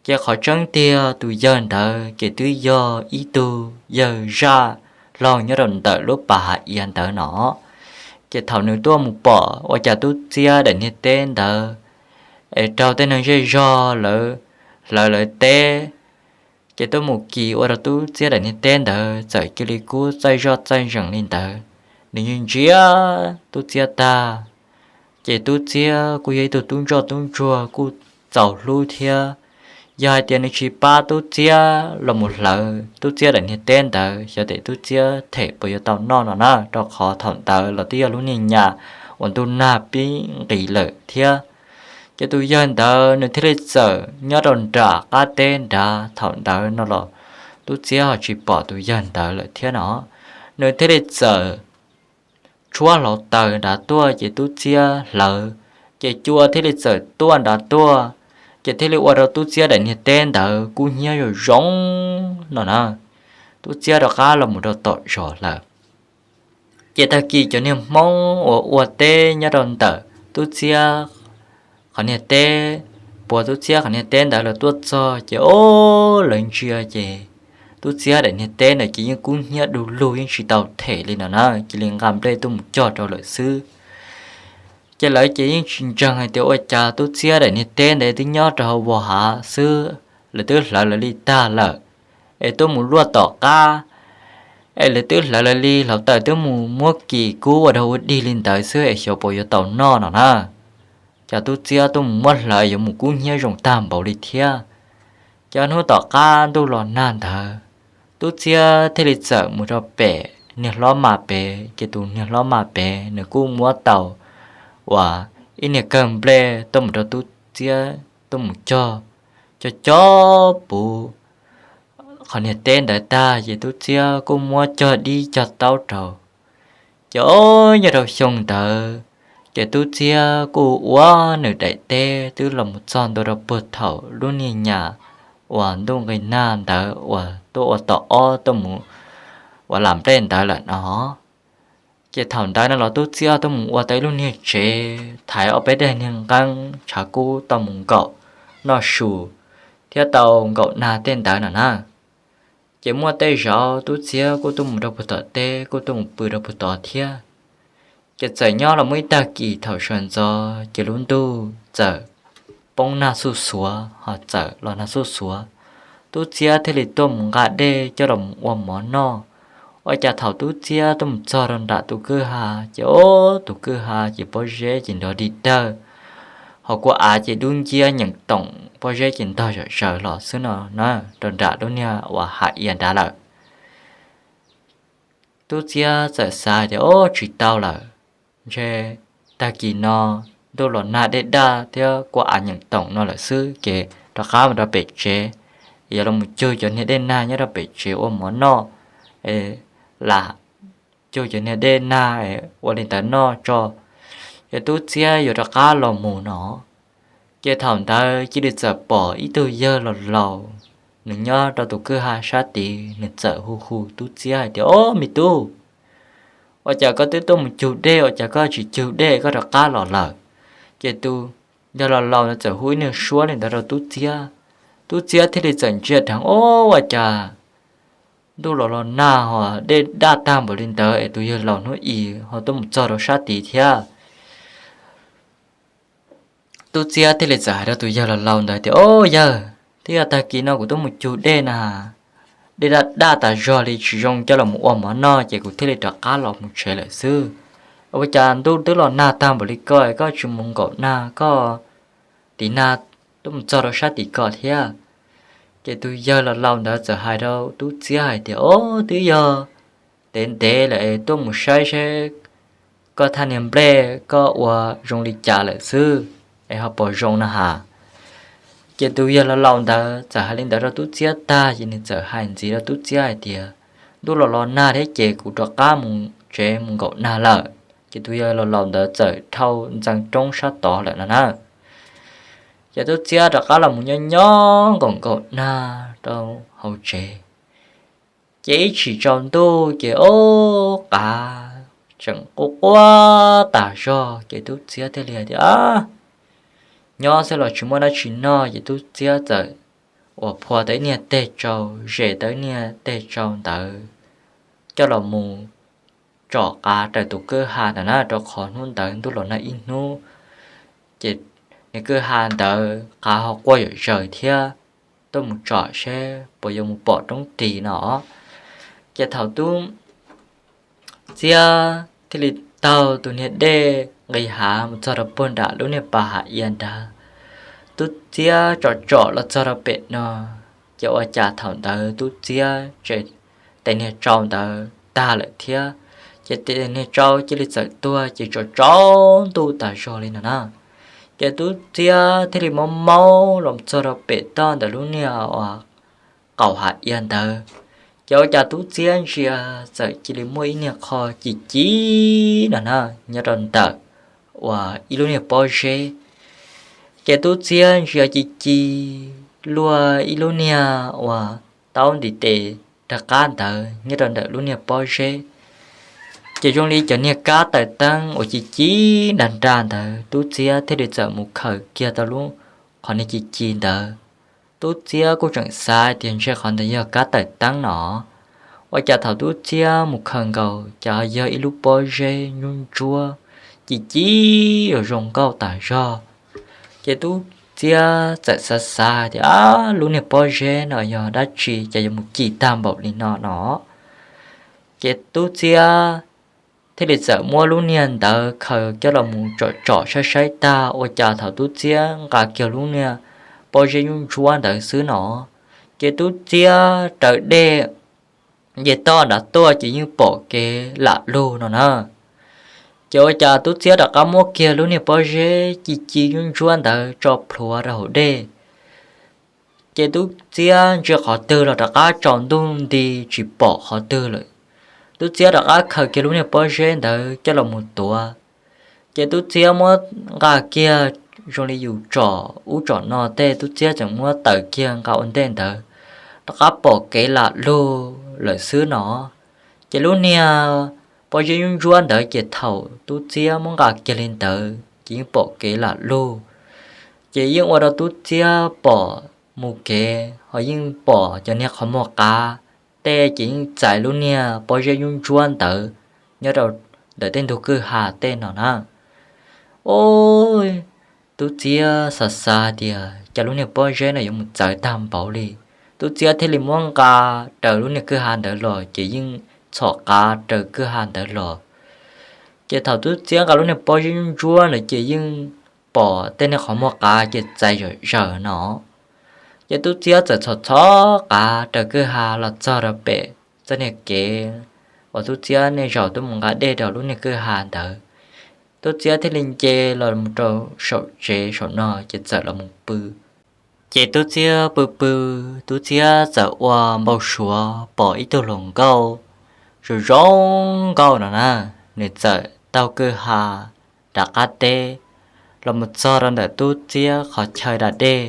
Ces qhov tseeb tiag tus yawg ntawd ces twb yog ib tug yawg zaj laug nyob rau ntawm lub pas hav iav ntawd no. Ces thaum nws tuaj mus pom ua cas tub txiab daim niag teb ntawd es raug tej neeg zej zog lawv hlawv lawv teb, ces tuaj mus kis ua rau tub txiab daim niag teb ntawd txawm cia li kub txaij zoj txaij zees li ntawd. Nws ntsia tub txiab tag, ces tub txiab kuj yog ib tug tub ntsoj tub ntsuag kuj txaus hlub thiab. Yog hais tias nws tsis pab tub txiab los mus hlawv tub txiab daim niag teb ntawd xyov tes tub txiab them puas yuav tau noj no na, rau qhov thaum ntawd los twb yog lub niag nyam uas ntuj nag pib nqis lawm thiab. Ces tus yawg ntawd nws thiaj li txawm nyob rau nram qab teb nrad, thaum ntawd no los tub txiab ho tsis pom tus yawg ntawd lawm thiab no. Nws thiaj li txawm tshuab hluav taws nrad tuaj ces tub txiab hlawv, ces cua thiaj li txawm tuaj nrad tuaj, ces thiaj li ua rau tub txiab daim niag teb ntawd kub hnyiab zoo zoo no na. Tub txiab rov qab los mus rau tom zos lawm. Ces tag kis cov niag Hmoob uas ua teb nyob rau ntawm tub txiab qhov niag teb, puag tub txiab qhov niag teb ntawd los tuaj txog ces ob lawv ntsia ces tub txiab daim niag teb ntawd ces yeej kub hnyiab du lug yeej tsis tau them li no na, cia li nqa nplej tuaj mus cog rau lawm xwb. Ces lawv ces yeej tsis ntseeg hais tias ua cas tub txiab daim niag teb ntawd twb nyob rau hauv hav xwb, lawv twb hlawv lawv li tag lawm, es tuaj mus luaj tom qab, es lawv twb hlawv lawv li hluav taws twb mus muab kis kub ua dog ua dig li ntawd xwb es xyov puas yuav tau noj no na. Cas tub txiab tuaj mus muab hlawv yuav mus kub hnyiab zoo tag npaum li thiab. Ces hnub tom qab ntuj los nag ntawd, tub txiab thiaj li txawm mus rau pem niag hlob mas pem, ces tus niag hlob mas pem nws kuj muab tau uas ib niag kawg nplej tuaj mus rau tub txiab tuaj mus cog, cog cog puv qhov niag teb ntawd tag ces tub txiab kuj muab cog dib cog taub rau. Ces ob nyob rau xyoo ntawd, ces tub txiab kuj ua nws daim teb twb los mus txog ntua rau puag thaum lub niag nyam uas ntuj nqis nag ntawd uas tuaj ua tom ob tuaj mus ua lam nplej ntawd lawm no. Ces thaum ntawd no los tub txiab tuaj mus ua tau ib lub niag tsev, thaiv ob peb daim niag nqeeb tshav kub tau mus nkaum noj su thiab tau nkaum nag tej ntawd no na. Ces muaj tej zaum tub txiab kuj tuaj mus rau puag tom teb kuj tuaj mus pw rau puag tod thiab. Ces txawm nyob los muaj ib tag kis thaum sawv ntxov ces lub ntuj txawm poob nag xuj xuav ho txawm los nag xuj xuav. Tub txiab thiaj li tuaj mus nqa dej coj los ua mov noj. Ua cas thaum tub txiab tuaj mus txog rau nram tus kwj ha, ces ob tus kwj ha ces pob zeb ces nrov dig dawg, ho kua av ces dub nciab nyeem toom pob zeb ces ntog zom zaws los xwb no na, rau nram lub niag uas hav iav nrad lawm. Tub txiab txawm xav tias ob tsis tau lawm, ntshe tag kis no ntuj los nag dej daj thiab kua av nyeem toom no lawm xwb ces rov qab mus rau pem tsev, yuav los mus cug cov niag dej nag nyob rau pem tsev ua mov noj, lam cug cov niag dej nag ua li ntawd noj tso, ces tub txiab yuav rov qab los mus no. Ces thaum ntawd cia li txawm pom ib tug yawg laus laus, nws nyob rau tus kwj ha sab tid, nws txawm hu hu tub txiab hais tias, Ob, me tub, ua cas koj twb tuaj mus cug dej ua cas koj tsis cug dej koj rov qab los lawm? Ces tus yawg laus laus ntawd txawm hu ib niag suab li ntawd rau tub txiab. Tub txiab thiaj li txawm ntsia dheev, Ob, ua cas ntuj los los nag ho dej daj tag npaum li ntawd es tus yawg laus hnub i ho tuaj mus txog rau sab tid thiab? Tub txiab thiaj li txawm hais rau tus yawg laus laus ntawd tias, Ob yawg, twb yog tag kis no kuv tuaj mus cug dej na, dej daj daj tas zog li tsis zoo coj los mus ua mov noj ces kuv thiaj li rov qab los mus tsev lawm xwb. Ua cas ntuj twb los nag tag npaum li ko koj tsis mus nkaum nag koj tim nag tuaj mus txog rau sab tim ko thiab? Ces tus yawg laus laus ntawd txawm hais rau tub txiab hais tias, Ob, twb yog ntev ntev lawm es tuaj mus saib seb koj thaj niag nplej koj ua zoo li cas lawm xwb, es ho puas zoo na has. Ces tus yawg laus laus ntawd txawm hais li ntawd rau tub txiab tag ces nws txawm hais ntxiv rau tub txiab hais tias, ntuj los los nag thiab ces kuv rov qab mus tsev mus nkaum nag lawm. Ces tus yawg laus laus ntawd txawm dhau ntxeev roob sab tod lawm no na. Ces tub txiab rov qab los mus nyob nyob nkaum nkaum nag rau hauv tsev. Ces ib tshim tsaus ntuj ces ub qav tseem quaj quaj tas zog ces tub txiab thiaj li hais tias, Nyob xwb los tsis muaj dab tsi noj. Ces tub txiab txawm uas phua tau ib niag teg tsau, zes tau ib niag teg tsau ntawd coj los mus tsom qav raws tus kwj ha ntawd na, rau qhov hnub ntawd ntuj los nag ib hnub. Ces niag kwj ha ntawd qav ho quaj yam zaws thiab, tuaj mus tsom seb puas yuav mus pom roob ris no. Ces thaum tub txiab thiaj li taug tus niag dej nqis hav mus txog rau puag nram lub niag pas hav ia nrad. Tub txiab tsom tsom los txog rau pem no, ces ua cas thaum ntawd tub txiab tes niag tsau ntawd tag lawm thiab. Ces tes niag tsau cia li txawm tuag ces tsaus tsaus ntuj tas zog li no na. Ces tub txiab thiaj li maub maub los txog rau pem toj ntawm lub niag uas qaum hav ia ntawd. Ces ua cas tub txiab ntsia txawm cia li muaj ib niag qho ci ci no na nyob rau ntawm uas ib lub niag pob zeb. Ces tub txiab ntsia ci ci luaj ib lub niag uas taub ntiv tes rov qab ntawd nyob rau ntawm lub niag pob zeb. Ces zoo li cov niag kab taws teeb uas ci ci nra nra ntawd, tub txiab thiaj li txawm mus khaws kiag tau lub qhov niag ci ci ntawd. Tub txiab kuj tseem xav tias ntshe qhov ntawd yog kab taws teeb no. Ua cas thaum tub txiab mus khaws nkaus ces yog ib lub pob zeb ntsuab ntsuab ci ci zoo nkauj tas zog. Ces tub txiab txawm xav xav tias, Ab, lub niag pob zeb no yog dab tsi ces yuav mus ci tag npaum li no no? Ces tub txiab thiaj li txawm muab lub niag ntawd khaws coj los mus tsom tsom saib saib tag, ua cas thaum tub txiab nqa kiag lub niag pob zeb ntsuab ntsuab ntawd xwb no, ces tub txiab raws dej nce toj nrad tuaj ces yeej pom kev lam lug no na. Ces ua cas tub txiab rov qab muab kiag lub niag pob zeb ci ci ntsuab ntsuab ntawd tso plhuav rau hauv dej. Ces tub txiab ntsia qhov twg los rov qab tsaus ntuj nti tsis pom qhov twg lawm. Tub txiab rov qab khaws kiag lub niag pob zeb ntawd coj los mus tuav. Ces tub txiab muab nqa kiag zoo li yus tsom ub tsom no tej, tub txiab tseem muab taws kiag nqa ua ntej ntawd, rov qab pom kev lam lug lawm xwb no. Ces lub niag pob zeb ntsuab ntsuab ntawd ces thaum tub txiab muab nqa kiag li ntawd ces yeej pom kev lam lug. Ces yeej ua rau tub txiab pom mus kev ho yeej pom cov niag qhov muag qav tej ces yeej txais lub niag pob zeb ntsuab ntsuab ntawd nyob rau ntawm tej ntug kwj ha tej no na. Ub, tub txiab xav xav tias cas lub niag pob zeb no yuav mus txawv tag npaum li. Tub txiab thiaj li muab nqa raws lub niag kwj ha ntawd los ces yeej txhom qav raws kwj ha ntawd los. Ces thaum tub txiab nqa lub niag pob zeb ntsuab ntsuab ntawd ces yeej pom tej niag qhov muag qav ces txais zom zaws no. Ces tub txiab txawm txhom txhom qav raws kwj ha los txog rau pem txoj niag kev uas tub txiab niaj zaus tuaj mus nqa dej rau lub niag kwj ha ntawd. Tub txiab thiaj li nce los mus rau saum tsev saum no ces txawm los mus pw. Ces tub txiab pw pw, tub txiab txawm ua npau suav pom ib tug hluas nkauj zoo zoo nkauj no na, nws txawm taug kwj ha nram qab teb los mus txog rau ntawm tub txiab qhov chaw da dej,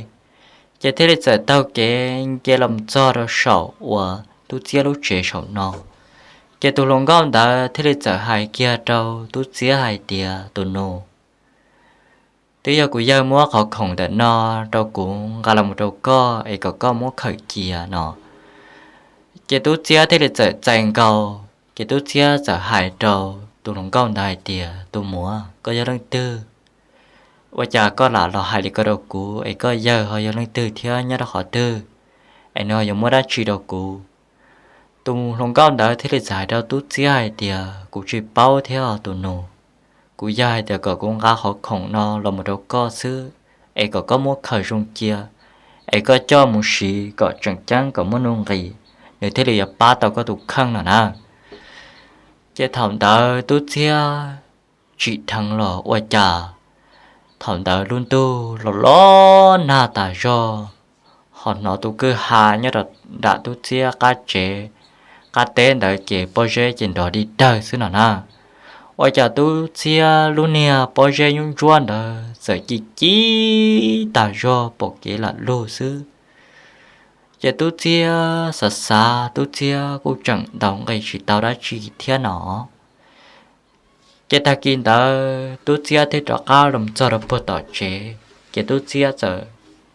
ces thiaj li txawm taug kev nce los mus txog rau saum uas tub txiab lub tsev saum no. Ces tus hluas nkauj ntawd thiaj li txawm hais kiag rau tub txiab hais tias, Tus nus, twb yog kuv yawg muab qhov khoom ntawm no rau kuv nqa los mus rau koj es kom koj muab khaws cia no. Ces tub txiab thiaj li txawm txais nkaus, ces tub txiab txawm hais rau tus hluas nkauj ntawd hais tias, Tus muam, koj yog leej twg? Ua cas koj lam los hais li ko rau kuv, es koj yawg ho yog leej twg thiab nyob rau qhov twg, es nws ho yuav muab dab tsi rau kuv? Tus hluas nkauj ntawd thiaj li txawm hais rau tub txiab hais tias, Kuv tsis paub thiab os tus nus. Kuv yawg hais tias kom kuv nqa qhov khoom no los mus rau koj xwb, es kom koj muab khaws zoo cia, es koj coj mus siv kom tseem ceeb kom muaj nuj nqis, nws thiaj li yuav pab tau koj tus kheej no na. Ces thaum ntawd tub txiab tsim dheev los ua cas thaum ntawd lub ntuj los los nag tas zog, ho hnov tus kwj ha nyob rau nram tub txiab qab tsev qab teb ntawd ces pob zeb ces nrov dig dawg xwb no na. Ua cas Tub Txiab lub niag pob zeb ntsuab ntsuab ntawd txawm ci ci tag zog pom kev lam lug xwb. Ces Tub Txiab xav xav, Tub Txiab kuj tseem ntaus nqi tsis tau dab tsi thiab no. Ces tag kis ntawd Tub Txiab thiaj rov qab los txog rau puag tom tsev, ces Tub Txiab txawm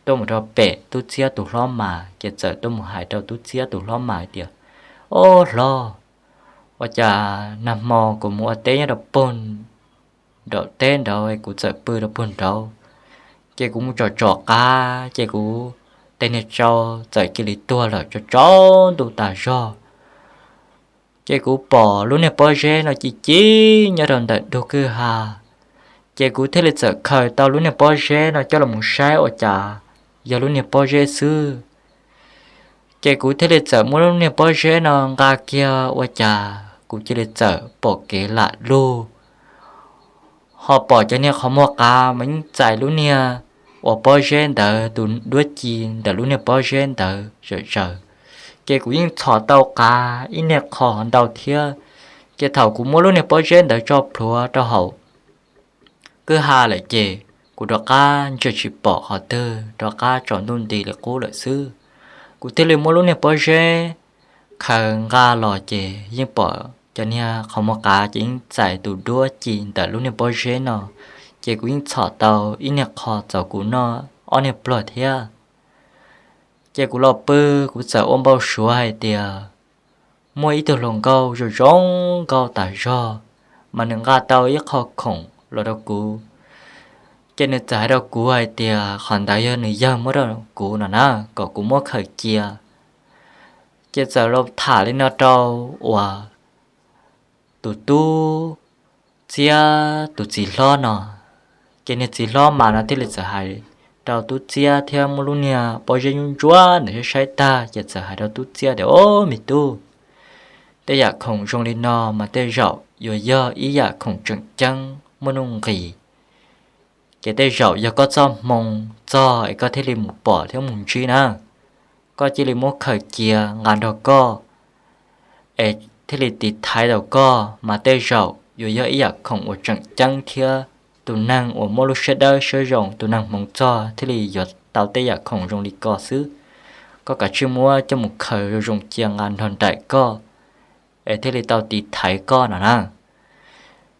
tuaj mus rau pem Tub Txiab tus hlob mas, ces txawm tuaj mus hais rau Tub Txiab tus hlob mas tias, Ob hlob, ua cas nag hmo kuv mus ua teb nyob rau puag nraum teb nraud, kuv txawm pw rau puag nraud, ces kuv mus tsom tsom qav, ces kuv tes niag tsau txawm cia li tuag lawm, tsaus ntuj tas zog. Ces kuv pom lub niag pob zeb no ci ci nyob rau ntawm ntug kwj ha, ces kuv thiaj li txawm khaws tau lub niag pob zeb no coj los saib ua cas yog lub niag pob zeb xwb. Ces kuv thiaj li txawm muab lub niag pob zeb no nqa kiag ua cas kuv cia li txawm pom kev lam lug, ho pom cov niag qhov muag qav mas yeej txais lub niag uas pob zeb ntawd tus duab ci ntawm lub niag pob zeb ntawd zom zaws. Ces kuv yeej txhom tau qav ib niag qho ntau thiab. Ces thaum kuv muab lub niag pob zeb ntawd tso plhuav rau hauv kwj ha lawm ces kuv rov qab ntsia tsis pom qhov twg, rov qab tsaus ntuj nti li qub lawm xwb. Kuv thiaj li muab lub niag pob zeb khaws nqa los ces yeej pom cov niag qhov muag qav ces yeej txais tus duab ci ntawm lub niag pob zeb no. Ces kuv yeej txhom tau ib niag qho txaus kuv noj ob niag pluag thiab. Ces kuv los pw, kuv txawm ua npau suav hais tias muaj ib tug hluas nkauj zoo zoo nkauj tas zog, mas nws nqa tau ib qho khoom los rau kuv. Ces nws txawm hais rau kuv hais tias qhov ntawd yog nws yawg muab rau kuv no na, kom kuv muab khaws cia. Ces txawm los tham li no rau uas tus Tub Txiab tus txiv hlob no. Ces niag txiv hlob mas no thiaj li txawm hais rau Tub Txiab thiab muab lub niag pob zeb ntsuab ntsuab ntawd saib saib tag ces txawm hais rau Tub Txiab tias, Ob me tub, tej yam khoom zoo li no mas tej zaum yuav yog ib yam khoom tseem ceeb muaj nuj nqis. Ces tej zaum yog koj txoj hmoo txog es koj thiaj li mus pom thiab mus ntsib na. Koj cia li muab khaws cia nqa nrog koj es thiaj li tiv thaiv tau koj mas tej zaum yuav yog ib yam khoom uas tseem ceeb thiab tus neeg uas muaj lub siab dawb siab zoo, tus neeg hmoov txog thiaj li yuav tau tej yam khoom zoo li ko xwb. Koj kav tsij muab coj mus khaws zoo zoo cia nqa nrog nraim koj es thiaj li tau tiv thaiv koj no na.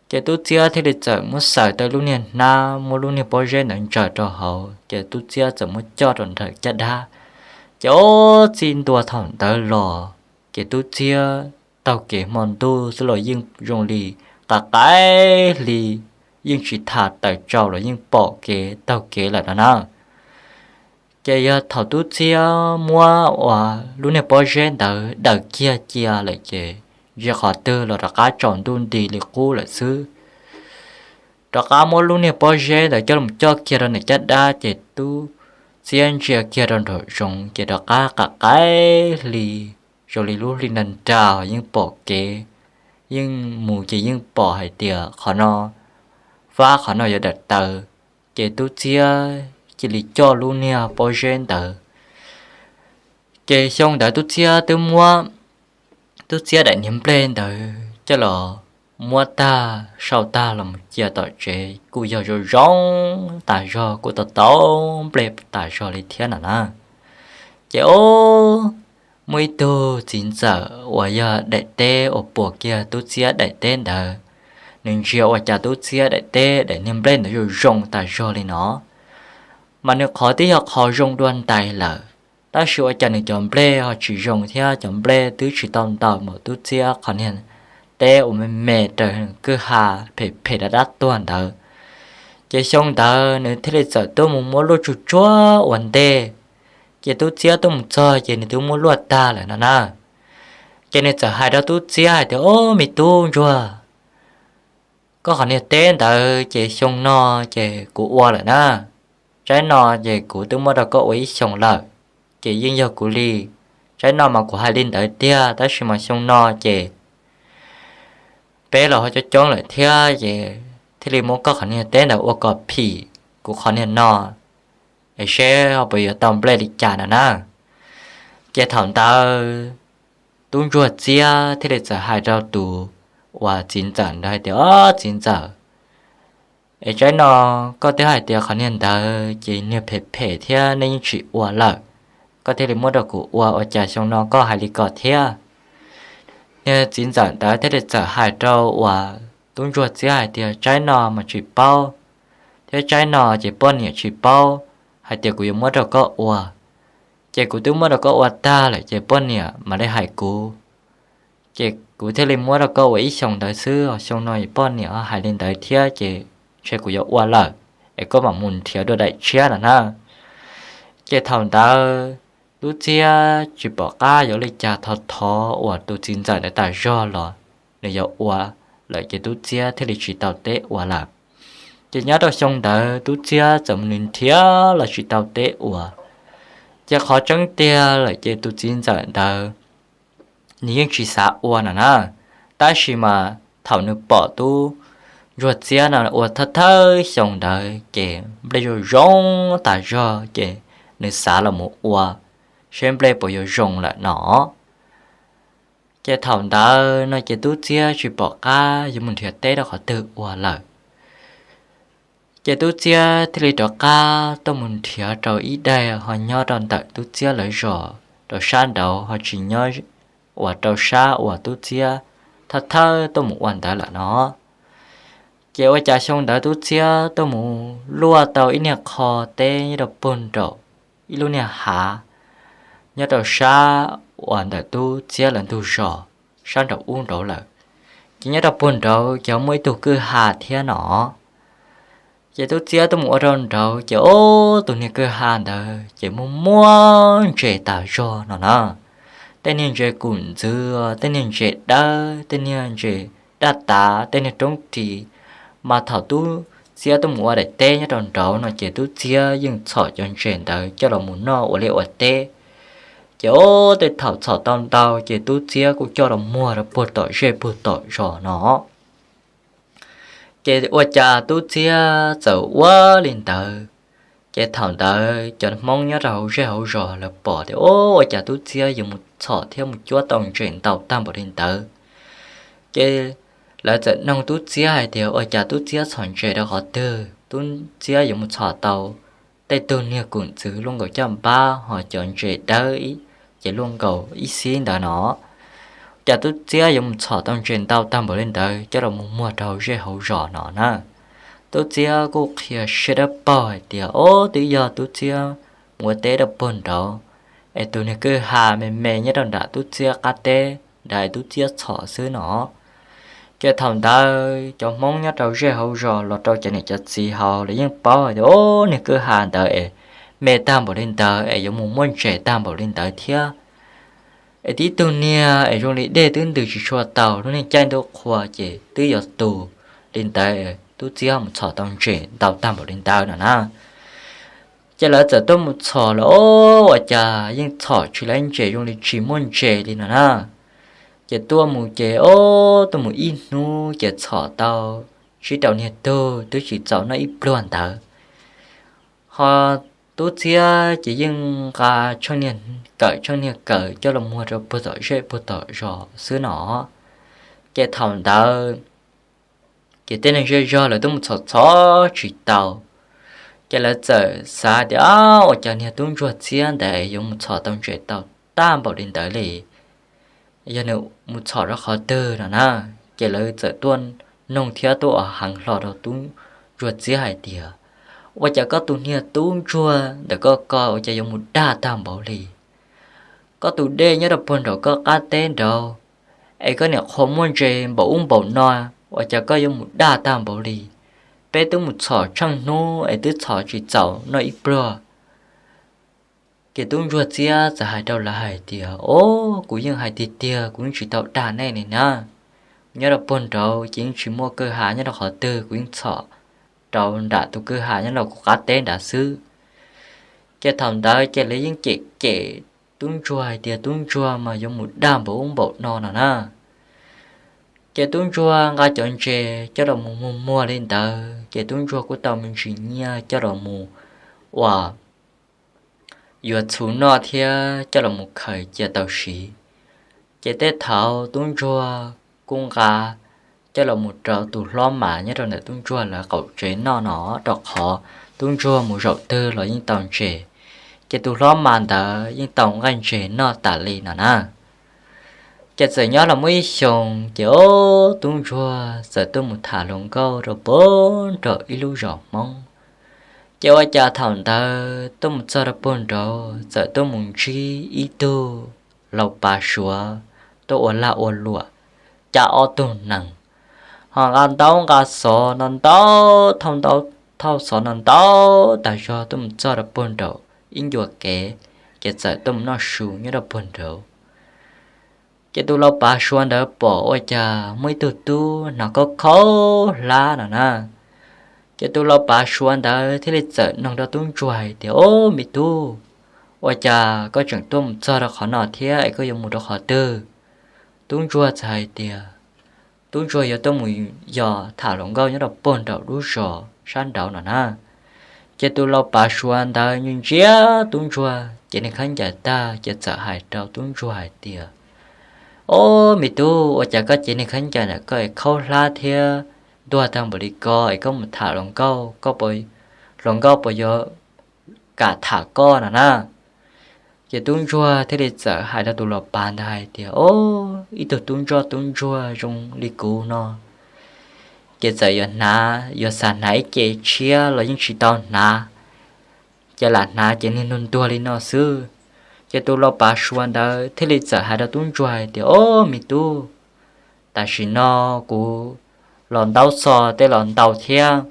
Ces Tub Txiab thiaj li txawm muab xaws tau lub niag hnab, muab lub niag pob zeb ntawd ntsaws rau hauv, ces Tub Txiab txawm muab coj rau nram caj dab. Ces ob txij ntua thaum ntawd los, ces Tub Txiab taug kev hmo ntuj xwb los yeej zoo li qaim qaim hli, yeej tsis tham tawm tsaus los yeej pom kev taug kev lawm no na. Ces yog thaum Tub Txiab muab uas lub niag pob zeb ntawd daws kiag cia lawm ces ntsia qhov twg los rov qab tsaus ntuj nti li qub lawm xwb. Rov qab muab lub niag pob zeb ntawd coj los coj kiag rau nram caj dab ces Tub Txiab ntsia kiag rau nraum zoov ces rov qab qaim qaim hli, zoo li lub hli nag nrag yeej pom kev, yeej mus ces yeej pom hais tias qhov no fab qhov no yuav dawm taw. Ces Tub Txiab cia li coj lub niag pob zeb ntawd. Ces xyoo ntawd Tub Txiab twb muab Tub Txiab daim niag nplej ntawd coj los muab tag sau tag los mus cia tom tsev kuj yog zoo zoo tas zog, kuj tau tau nplej tas zog li thiab no na. Ces o, muaj ib tug txiv ntxawm uas yog daim teb uas puas kiag Tub Txiab daim teb ntawd, nws ntsia ua cas Tub Txiab daim teb daim niag nplej ntawd zoo zoo tas zog li no, mas nws qhov twb yog qhov zoo dua ntais lawm, tab sis ua cas nws cov nplej ho tsis zoo thiab, cov nplej twb tsis tau ntaus npaum Tub Txiab qhov niag teb uas me me raws kwj ha phem phem dab dab tuag ntawd. Ces xyoo ntawd nws thiaj li txawm tuaj mus muab luaj tsuj tsuag ua ntej. Ces Tub Txiab tuaj mus txog ces nws twb muab luaj tag lawm no na. Ces nws txawm hais rau Tub Txiab hais tias, Ob me tub ntsuag, koj qhov niag teb ntawd ces xyoo no ces kuv ua lawm na. Tsaib no ces kuv twb muab rau koj ua ib xyoos lawm, ces yeej yog kuv li. Tsaib no mas kuv hais li ntawd tiag, tab sis mas xyoo no ces peb los ho coob coob lawm thiab, ces thiaj li muab koj qhov niag teb ntawd ua kom phim kuv qhov niag no, es seb ho puas yuav tau nplej li cas no na. Ces thaum ntawd tub ntsuag txiab thiaj li txawm hais rau tus uas txiv ntxawm ntawd hais tias, Ob, txiv ntxawm, es tsaib no koj twb hais tias qhov niag ntawd ces niag phem phem thiab nej yeej tsis ua lawm, koj thiaj li muab rau kuv ua, ua cas xyoo no koj hais li ko thiab? Niag txiv ntxawm ntawd thiaj li txawm hais rau uas tub ntsuag txiab hais tias, Tsaib no mas tsis paub, thiab tsaib no ces poj niam tsis paub hais tias kuv yuav muab rau koj ua. Ces kuv twb muab rau koj ua tag lawm ces poj niam mam li hais kuv, ces kuv thiaj li muab rau koj ua ib xyoos ntawd xwb. Xyoo no poj niam hais li ntawd thiab ces ntshe kuv yuav ua lawm, es koj mam mus nrhiav dua daim tshiab no na. Ces thaum ntawd tub txiab tsis pom qab yuav li cas, thov thov uas tus txiv ntxawm ntawd tas zog los nws yuav ua lawm ces tub txiab thiaj li tsis tau teb ua lawm. Ces nyob rau xyoo ntawd tub txiab txawm mus nrhiav los tsis tau teb ua. Ces qhov tseeb tiag lawm ces tus txiv ntxawm ntawd nws yeej tsis xav ua no na, tab sis mas thaum nws pom tub ntsuag txiab no ua thawj thawj xyoo ntawd ces nplej zoo zoo tas zog ces nws xav los mus ua seb nplej puas yuav zoo lawm no. Ces thaum ntawd no ces tub txiab tsis pom qab yuav mus nrhiav teb rau qhov twg ua lawm. Ces tub txiab thiaj li rov qab tuaj mus nrhiav rau ib daim ho nyob rau ntawm tub txiab lawv zos rau sab nraud, ho tsis nyob uas rau sab uas tub txiab thawj thawj tuaj mus ua ntawd lawm no. Ces ua cas xyoo ntawd tub txiab tuaj mus luaj tau ib niag qho teb nyob rau puag nraum ib lub niag hav nyob rau sab uas ntawm tub txiab lawv ntug zos sab nraum ub nraud lawm. Ces nyob rau puag nraud ces muaj ib tug kwj ha thiab no. Ces tub txiab tuaj mus ua rau nraud ces ob, tus niag kwj ha ntawd ces muaj muaj ntses tas zog no na. Tej niag ntses kum ntxwv, tej niag ntses dawb, tej niag ntses daj tav, tej niag roob ris. Mas thaum tub txiab tuaj mus ua daim teb nyob rau nraud no ces tub txiab yeej txhom cov ntses ntawd coj los mus noj ua liaj ua teb. Ces ob, tej thaum txhom tau ntau ces tub txiab kuj coj los muag rau puag tom zej puag tom zos no. Ces ua cas tub txiab txawm ua li ntawd. Ces thaum ntawd cov Hmoob nyob rau hauv zej hauv zos lawv pom tias, Ob, ua cas tub txiab yuav mus txhom thiab mus cuab tau ntses ntau tag npaum li ntawd? Ces lawv txawm noog tub txiab hais tias, Ua cas tub txiab txhom ntses rau qhov twg, tub txiab yuav mus txhom tau tej tug niag kum ntxwv luaj nkaus caj npab ho cov ntses dawb ces luaj nkaus ib xib ntawd no? Cas tub txiab yuav mus txhom tau ntses ntau tag npaum li ntawd coj los mus muag rau hauv zej hauv zos no na? Tub txiab kuj qhia siab dawb paug hais tias, Ob, twb yog tub txiab mus ua teb rau puag nraud, es tus niag kwj ha me me nyob rau nram tub txiab qab teb nrad es tub txiab txhom xwb no. Ces thaum ntawd cov Hmoob nyob rau zej hauv zos los rau cov niam cov txiv hauv lawv yeej paub hais tias, Ob, niag kwj ha ntawd es me tag npaum li ntawd es yuav mus muaj ntses tag npaum li ntawd thiab. Es tib tug niag es zoo li dej twb ntws tsis tshua taus, lub niag caij ntuj qhua ces twb yuav tus li ntawd, tub txiab mus txhom tau ntses ntau tag npaum li ntawd no na. Ces lawv txawm tuaj mus txhom los, Ob, ua cas yeej txhom tsis tau ntses, zoo li tsis muaj ntses li no na. Ces tuaj mus ces, ob, tuaj mus ib hnub ces txhom tau tsib rau niag tug twb tsis txaus noj ib pluag ntawd. Ho tub txiab ces yeej nqa tsheej niag kawm tsheej niag kawm coj los muag rau puag tom zej puag tom zos xwb no. Ces thaum ntawd ces tej neeg zej zog lawv twb mus txhom txhom tsis tau, ces lawv txawm xav tias, Ab, ua cas niag tub ntsuag txiab ntawd yuav mus txhom tau ntses tau tag npaum li ntawd li? Yog nws mus txhom rau qhov twg no na? Ces lawv txawm tuaj noog thiab tuaj ua heev hlo rau tub ntsuag txiab hais tias, Ua cas koj tus niag tub ntsuag ntawm koj ko ua cas yuav mus dag tag npaum li? Koj tus dej nyob rau puag nraum koj qab teb nraud, es koj niam qhuav muaj ntses npaum ub npaum no, ua cas koj yuav mus dag tag npaum li? Peb twb mus txhom tsheej hnub es twb txhom tsis txaus noj ib pluag. Ces tub ntsuag txiab txawm hais rau lawv hais tias, Ob, kuv yeej hais tiag tiag, kuv yeej tsis tau dag nej li na. Nyob rau puag nraud ces yeej tsis muaj kwj ha nyob rau qhov twg, kuv yeej txhom rau nram tus kwj ha nyob rau kuv qab teb nrad xwb. Ces thaum ntawd ces lawv yeej cem cem tub ntsuag hais tias tub ntsuag mas yuav mus dag npaum ub npaum no no na. Ces tub ntsuag nqa cov ntses coj los mus muag muag li ntawd, ces tub ntsuag kuj tau me ntsis nyiaj coj los mus ua yuav txhuv noj thiab coj los mus khaws cia tau siv. Ces tej thaum tub ntsuag kuj nqa coj los mus rau tus hlob mas nyob rau ntawm tub ntsuag lawv qaum tsev noj no, rau qhov tub ntsuag mus zaum twg los yeej tau ntses. Ces tus hlob mas ntawd yeej tau nqaij ntses noj tas li no na. Ces txawm nyob los muaj ib xyoos ces ob tub ntsuag txawm tuaj mus tham hluas nkauj rau puag nraum ib lub zos Hmoob. Ces ua cas thaum ntawd tuaj mus txog rau puag nraud txawm tuaj mus ntsib ib tug laus pav Suav tuaj ua lag ua luam cab ob tug nees, ho nqa ntaub nqa xov no ntau, thauj ntaub thauj xov no ntau tas zog tuaj mus txog rau puag nraum ib ncua kev, ces txawm tuaj mus noj su nyob rau puag nraud. Ces tus laus pav Suav ntawd pom ua cas muaj ib tug tub hnav khaub khaub hlab no na. Ces tus laus pav Suav ntawd thiaj li txawm noog rau tub ntsuag hais tias, Ob, me tub, ua cas koj tseem tuaj mus txog rau qhov no thiab es koj yuav mus rau qhov twg? Tub ntsuag txawm hais tias tub ntsuag yuav tuaj mus yos tham hluas nkauj nyob rau puag nraum lub zos sab nraud no na. Ces tus laus pav Suav ntawd ntsia ntsia tub ntsuag cev niag khaub ncaws tag ces txawm hais rau tub ntsuag hais tias, Ob, me tub, ua cas koj cev niag khaub ncaws ntawm koj es khaub hlab thiab ntuag tag npaum li ko es koj mus tham hluas nkauj, koj puas, hluas nkauj puas yuav kam tham koj no na? Ces tub ntsuag thiaj li txawm hais rau tus laus pav ntawd hais tias, Ob, ib tug tub ntsoj tub ntsuag zoo li kuv no, ces txawm yuav hnav, yuav xav hnav ib ce tshiab los yeej tsis tau hnav, ces lam hnav ces niag ntuag ntuag li no xwb. Ces tus laus pav Suav ntawd thiaj li txawm hais rau tub ntsuag hais tias, Ob, me tub, tam sim no kuv los ntaub xov tej los ntau thiab.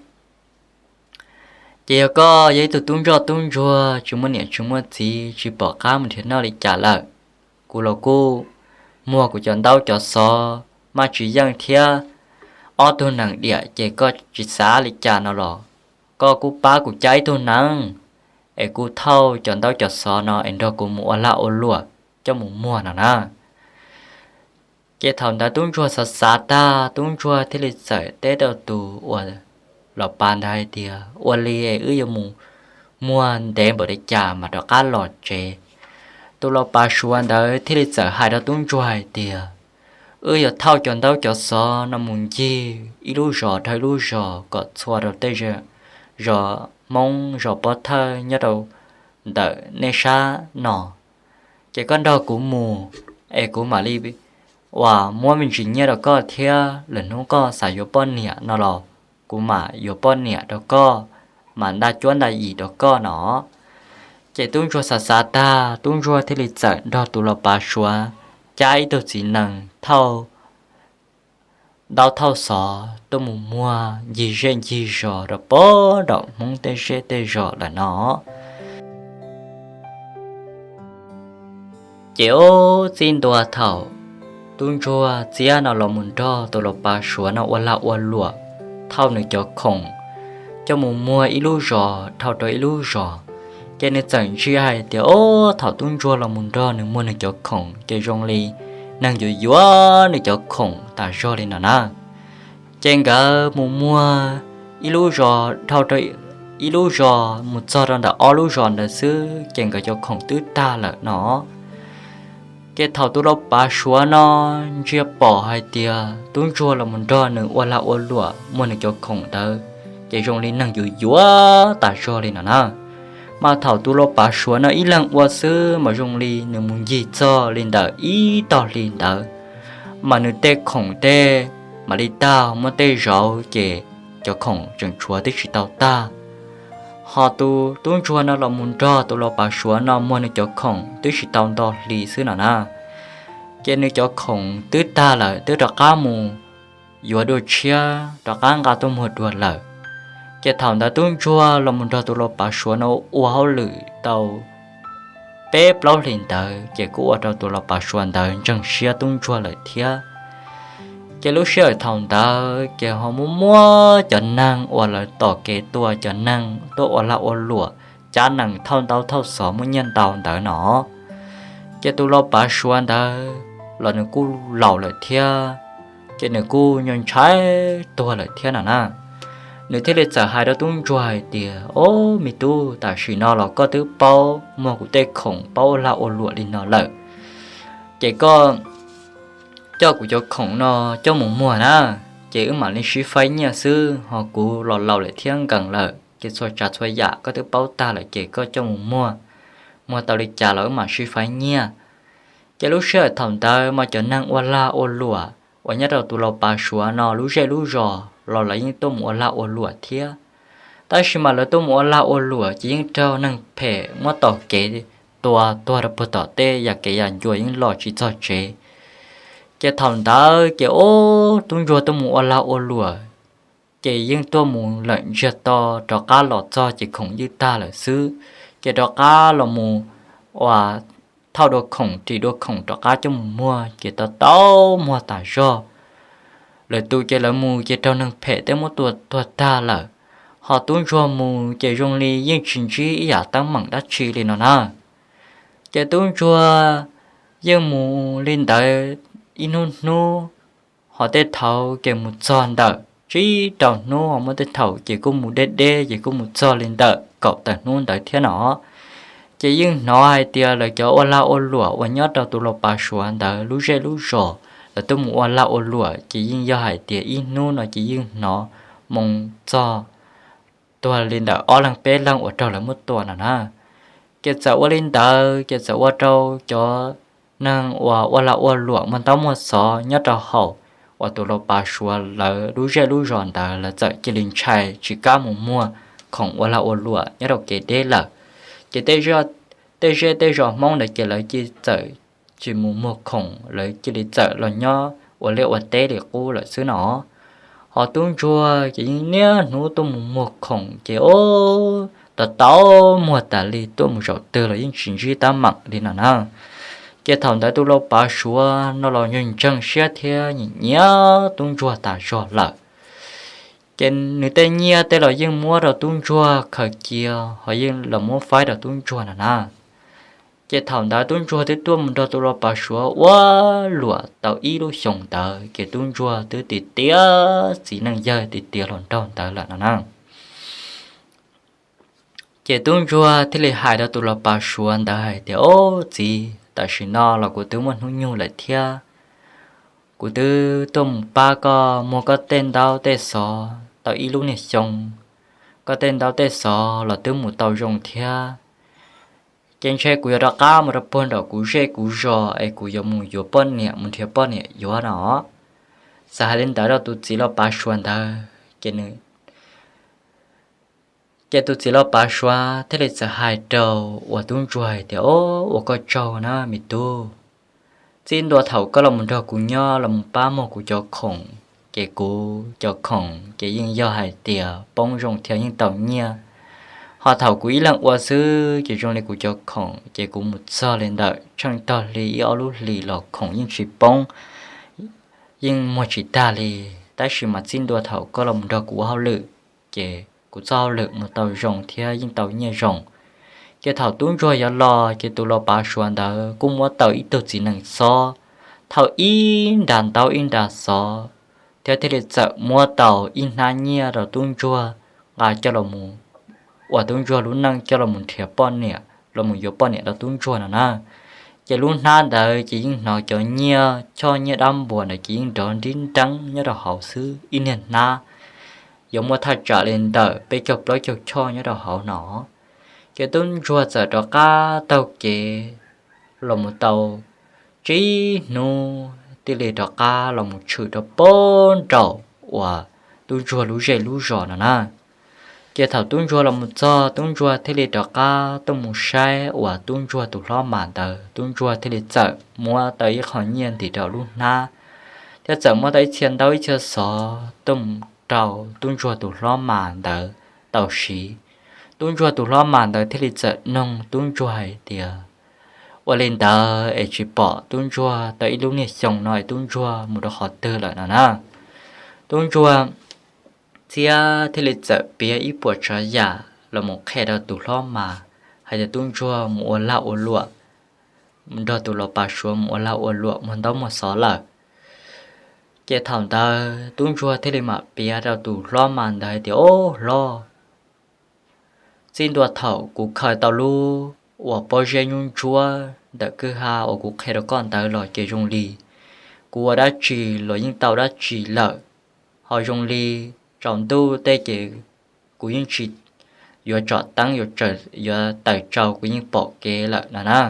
Ces yog koj yog ib tug tub ntsoj tub ntsuag tsis muaj niam tsis muaj txiv, tsis pom qab mus nrhiav noj li cas lawm, kuv los kuj muag kuv cov ntaub cov xov maj tsis yeej thiab, ob tug nees diam ces koj tsis xav li cas no los koj kuj pab kuv cab ib tug nees, es kuv thauj cov ntaub cov xov no es nrog kuv mus ua lag ua luam coj mus muag no na. Ces thaum ntawd tub ntsuag xav xav tag, tub ntsuag thiaj li txawm teb rau tus uas laus pav ntawd hais tias, Ua li es wb yuav mus muag ntev npaum li cas mam rov qab los tsev? Tus laus pav Suav ntawd thiaj li txawm hais rau tub ntsuag hais tias, Wb yuav thauj cov ntaub cov xov no mus ncig ib lub zos dhau ib lub zos kom txhua rau tej zos Hmoob zos pob thawj nyob rau ntawm nej sab no. Ces koj nrog kuv mus, es kuv mam li uas muab me ntsis nyiaj rau koj thiab lwm hnub koj xav yuav poj niam no los kuv mam yuav poj niam rau koj, mam nta cuab nta yim rau koj no. Ces tub ntsuag xav xav tag, tub ntsuag thiaj li txawm nrog tus laus pav Suav cab ib tug txiv nees thauj ntaub thauj xov tuaj mus muag ncig zej ncig zos rau puag nraum Hmoob tej zej tej zos lawm no. Ces ub txij ntua thaum tub ntsuag txiab no los mus nrog tus laus pav Suav no ua lag ua luam, thauj nws cov khoom coj mus muag ib lub zos dhau rau ib lub zos, ces nws txawm ntsia hais tias, Ob, thaum tub ntsuag los mus nrog nws muag nws cov khoom ces zoo li neeg yuav yuav nws cov khoom tas zog li no na. Ces nkawd mus muag ib lub zos dhau rau ib lub zos mus txog rau ntawm ob lub zos ntawd xwb ces nkawd cov khoom twb tag lawm no. Ces thaum tus laus pav Suav no ntsia pom hais tias tub ntsuag los mus nrog nws ua lag ua luam muag nws cov khoom ntawd, ces zoo li neeg yuav yuav tas zog li no na. Mas thaum tus laus pav Suav no ib leeg ua xwb mas zoo li nws mus ncig txog li ntawm ib tog hli ntawd, mas nws tej khoom tej mam li tag, muaj tej zaum ces cov khoom tseem tshuav twb tsis tau tag. Ho tus tub ntsuag no los mus nrog tus laus pav Suav no muag nws cov khoom twb tsis tau nto hli xwb no na, ces nws cov khoom twb tag lawm, twb rov qab mus yuav dua tshiab rov qab nqa tuaj muag dua lawm. Ces thaum ntawd tub ntsuag los mus nrog tus laus pav Suav no ua hauj lwm tau peb plaub hlis ntawd ces kuj ua rau tus laus pav Suav ntawd ntseeg siab tub ntsuag lawm thiab. Ces lub sij hawm thaum ntawd ces ho muaj muab cov neeg uas lawv tom kev tua cov neeg tuaj ua lag ua luam, cab nees thauj ntaub thauj xov muaj nyiaj ntau ntawd no. Ces tus laus pav Suav ntawd los nws kuj laus lawm thiab, ces nws kuj nyuaj ntshai tuag lawm thiab no na. Nws thiaj li txawm hais rau tub ntsuag hais tias, Ob, me tub, tam sim no los koj twb paub muag kuv tej khoom, paub ua lag ua luam li no lawm, ces koj coj kuv cov khoom no coj mus muag na, ces wb mam li sib faib nyiaj xwb, ho kuv los laus lawm thiab nkees lawm ces txhua tsav txhua yam koj twb paub tag lawm ces koj coj mus muag, muag tau li cas los wb mam sib faib nyiaj. Ces lub sij hawm thaum ntawd mas cov neeg ua lag ua luam uas nyob rau tus laus Pav Suav no lub zej lub zos los lawv yeej tuaj mus ua lag ua luam thiab. Tab sis mas lawv tuaj mus ua lag ua luam ces yeej raug neeg phem muab tom kev tua tuag rau puag tom tej, yam kev yam ncua yeej los tsis txog tsev. Ces thaum ntawd ces ub, tub ntsuag tuaj mus ua lag ua luam ces yeej tuaj mus lawm ntsiag to, rov qab los txog ces khoom ywj tag lawm xwb. Ces rov qab los mus ua thauj dua khoom, ris dua khoom rov qab coj mus muag ces tau tau muag tas zog. Lawv tus ces lawv mus ces raug neeg phem tej muab tua tuag tag lawm. Ho tub ntsuag mus ces zoo li yeej tsis ntsib ib yam teeb meem dab tsi li no na. Ces tub ntsuag yeej mus li ntawd ib hnub hnub, ho tej thaum ces mus txog ntawm tsib rau hnub, ho muaj tej thaum ces kuj mus deb deb ces kuj mus txog li ntawm kaum tawm hnub ntawd thiab no. Ces yeej hnov hais tias lawv cov ua lag ua luam uas nyob rau tus laus Pav Suav ntawd lub zej lub zos, lawv tuaj mus ua lag ua luam ces yeej yog hais tias ib hnub no ces yeej hnov moo txog tuag li ntawm ob leeg peb leeg uas raug lawv muab tua no na. Ces txawm ua li ntawd ces txawm ua rau cov neeg uas ua lag ua luam muag ntaub muag xov nyob rau hauv uas tus laus Pav Suav lawv lub zej lub zos ntawd lawv txawm cia li ntshai tsis kam mus muag khoom ua lag ua luam nyob rau kev deb lawm. Ces tej zej tej zos Hmoob ntawd ces lawv cia li txawm tsis mus muag khoom, lawv cia li txawm los nyob ua liaj ua teb li qub lawm xwb no. Ho tub ntsuag ces yeej niaj hnub tuaj mus muag khoom ces ub, tau tau muag tas li, tuaj mus zaum twg los yeej tsis ntsib teeb meem li no na. Ces thaum ntawd tus laus Pav Suav no los ntseeg siab thiab nyiam nyiam tub ntsuag tas zog lawm. Ces nws tej nyiaj tej los yeej muab rau tub ntsuag khaws cia, ho yeej los muab faib rau tub ntsuag no na. Ces thaum ntawd tub ntsuag twb tuaj mus nrog tus laus Pav Suav ua luam tau ib lub xyoos ntawd ces tub ntsuag twb tiav tiav txiv neej yawg tiav tiav hluas nraug ntawd lawm no na. Ces tub ntsuag thiaj li hais rau tus laus Pav Suav ntawd hais tias, Ob txiv, tam sim no los kuv twb muaj hnub nyoog lawm thiab, kuv twb tuaj mus pab koj muag koj tej ntaub tej xov tau ib lub niag xyoo, koj tej ntaub tej xov los twb mus tau zoo thiab. Ces ntshe kuv yuav rov qab mus rau puag nram kuv zej kuv zos es kuv yuav mus yuav poj niam, mus nrhiav poj niam yuav no. Txawm hais li ntawd rau tus txiv laus Pav Suav ntawd ces nws Ces tus txiv laus Pav Suav thiaj li txawm hais rau uas tub ntsuag hais tias, Ob, ua koj tsaug na me tub. Txij ntua thaum koj los mus nrog kuv nyob los mus pab muag kuv cov khoom, ces kuv cov khoom ces yeej yog hais tias poob zoo thiab yeej tau nyiaj. Ho thaum kuv ib leeg ua xwb ces zoo li kuv cov khoom ces kuv mus txog li ntawm tsheej tog hli ib ob lub hlis los khoom yeej tsis poob, yeej muag tsis tag li. Tab sis mas txij ntua thaum koj los mus nrog kuv ua hauj lwm, ces kuv txoj hauj lwm mus tau zoo thiab yeej tau nyiaj zoo. Ces thaum tub ntsuag yuav los ces tus laus Pav Suav ntawd kuj muab tau ib tug txiv nees xob thauj ib nra ntaub ib nra xov, thiab thiaj li txawm muab tau ib hnab nyiaj rau tub ntsuag nqa coj los mus ua tub ntsuag lub neej coj los mus nrhiav poj niam, los mus yuav poj niam rau tub ntsuag no na. Ces lub hnab ntawd ces yeej hnov cov nyiaj choj nyiaj dab npuas ntawd ces yeej nrov nrib nreeb nyob rau hauv xwb, ib niag hnab yuav muaj thaj tsam li ntawm peb caug plaub caug choj nyob rau hauv no. Ces tub ntsuag txawm rov qab taug kev los mus tau tsib hnub thiaj li rov qab los mus tshwm rau puag nraum uas tub ntsuag lub zej lub zos no na. Ces thaum tub ntsuag los mus txog, tub ntsuag thiaj li rov qab tuaj mus saib uas tub ntsuag tus hlob mas ntawd, tub ntsuag thiaj li txawm muab tau ib qho nyiaj ntim rau lub hnab, thiab txawm muab tau ib txhia ntaub ib txhia xov tuaj mus rau tub ntsuag tus hlob mas ntawd tau siv. Tub ntsuag tus hlob mas ntawd thiaj li txawm noog tub ntsuag hais tias, Ua li ntawd es tsis pom tub ntsuag tau ib lub niag xyoo no es tub ntsuag mus rau qhov twg lawm no na? Tub ntsuag txhiab thiaj li txawm piav ib puas tsav yam los mus qhia rau tus hlob mas hais tias tub ntsuag mus ua lag ua luam, nrog tus laus Pav Suav mus ua lag ua luam muag ntaub muag xov lawm. Ces thaum ntawd tub ntsuag thiaj li mam piav rau tus hlob mas ntawd hais tias, Ob hlob, txij ntua thaum kuv khaws tau lub uas pob zeb nyuab ntsuab ntawm kwj ha uas kuv qhia rau koj ntawd los ces zoo li kuv ua dab tsi los yeej tau dab tsi lawm, ho zoo li tsaus ntuj tej ces kuv yeej tsis yuav tsom teeb yuav tawm tsau, kuv yeej pom kev lawm no na.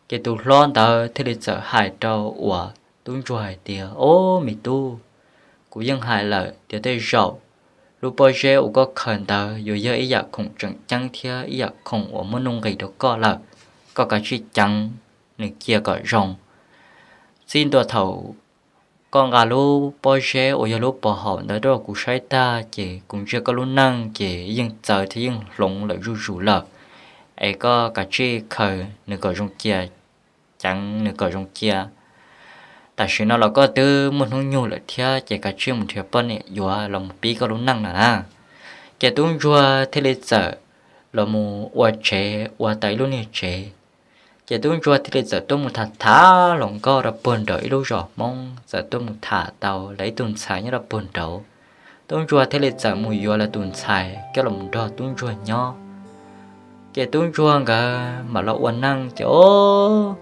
Ces tus hlob ntawd thiaj li txawm hais rau uas tub ntsuag hais tias, Ob, me tub, kuv yeej hais lawm tias tej zaum lub pob zeb uas koj khaws ntawd yuav yog ib yam khoom tseem ceeb thiab ib yam khoom uas muaj nuj nqis rau koj lawm. Koj kav tsij ceev nws cia kom zoo. Txij ntua thaum koj nqa lub pob zeb uas yog lub pov haum ntawd rau kuv saib tag ces kuv ntsia koj lub neej ces yeej txawv thiab yeej hloov lawm zuj zus lawm. Es koj kav tsij khaws nws kom zoo cia, ceev nws kom zoo cia. Tam sim no los koj twb muaj hnub nyoog lawm thiab ces kav tsij mus nrhiav poj niam yuav los mus pib koj lub neej no na. Ces tub ntsuag thiaj li txawm los mus ua tsev, ua tau ib lub niag tsev. Ces tub ntsuag thiaj li txawm tuaj mus tham tham hluas nkauj rau puag nraum ib lub zos Hmoob, txawm tuaj mus tham tau lawv ib tug ntxhais nyob rau puag nraud. Tub ntsuag thiaj li txawm mus yuav lawv tus ntxhais coj los nrog tub ntsuag nyob. Ces tub ntsuag nkawd mam los ua neej ces, ob,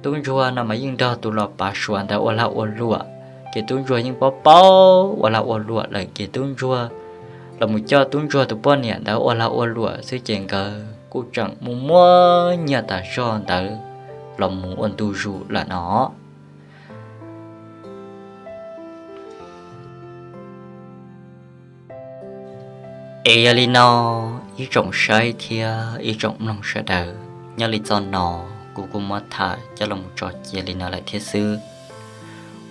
tub ntsuag no mas yeej nrog tus los pav suav ntawd ua lag ua luam. Ces tub ntsuag yeej paub paub ua lag ua luam lawm ces tub ntsuag los mus coj tub ntsuag tus poj niam ntawd ua lag ua luam xwb ces nkawd kuj tseem mus muab nyiaj tas zog ntawd los mus ua ntu zus lawm no. Es yog li no, ib tsoom saib thiab ib tsoom mloog sawv daws, nyob li zaj no kuv kuj muab tham coj los tso cia li no lawm thiab xwb.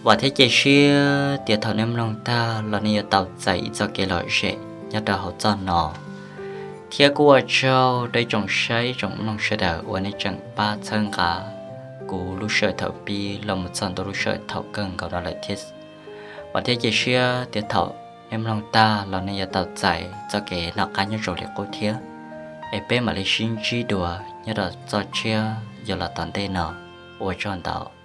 Vam thiab cia siab tias thaum nej mloog tag los nej yuav tau txais ib txoj kev lom zem nyob rau hauv zaj no. Thiab kuj ua tsaug rau ib tsoom saib ib tsoom mloog sawv daws uas nej tseem pab txhawb nqa kuv lub sij hawm thaum pib los mus txog ntua lub sij hawm thaum kawg nkaus no lawm thiab. Vam thiab cia siab tias thaum nej mloog tag los nej yuav tau txais txoj kev noj qab nyob zoo li qub thiab. Es peb mam li sib ntsib dua nyob rau zaj tshiab yuav los tom ntej no. Ua tsaug ntau.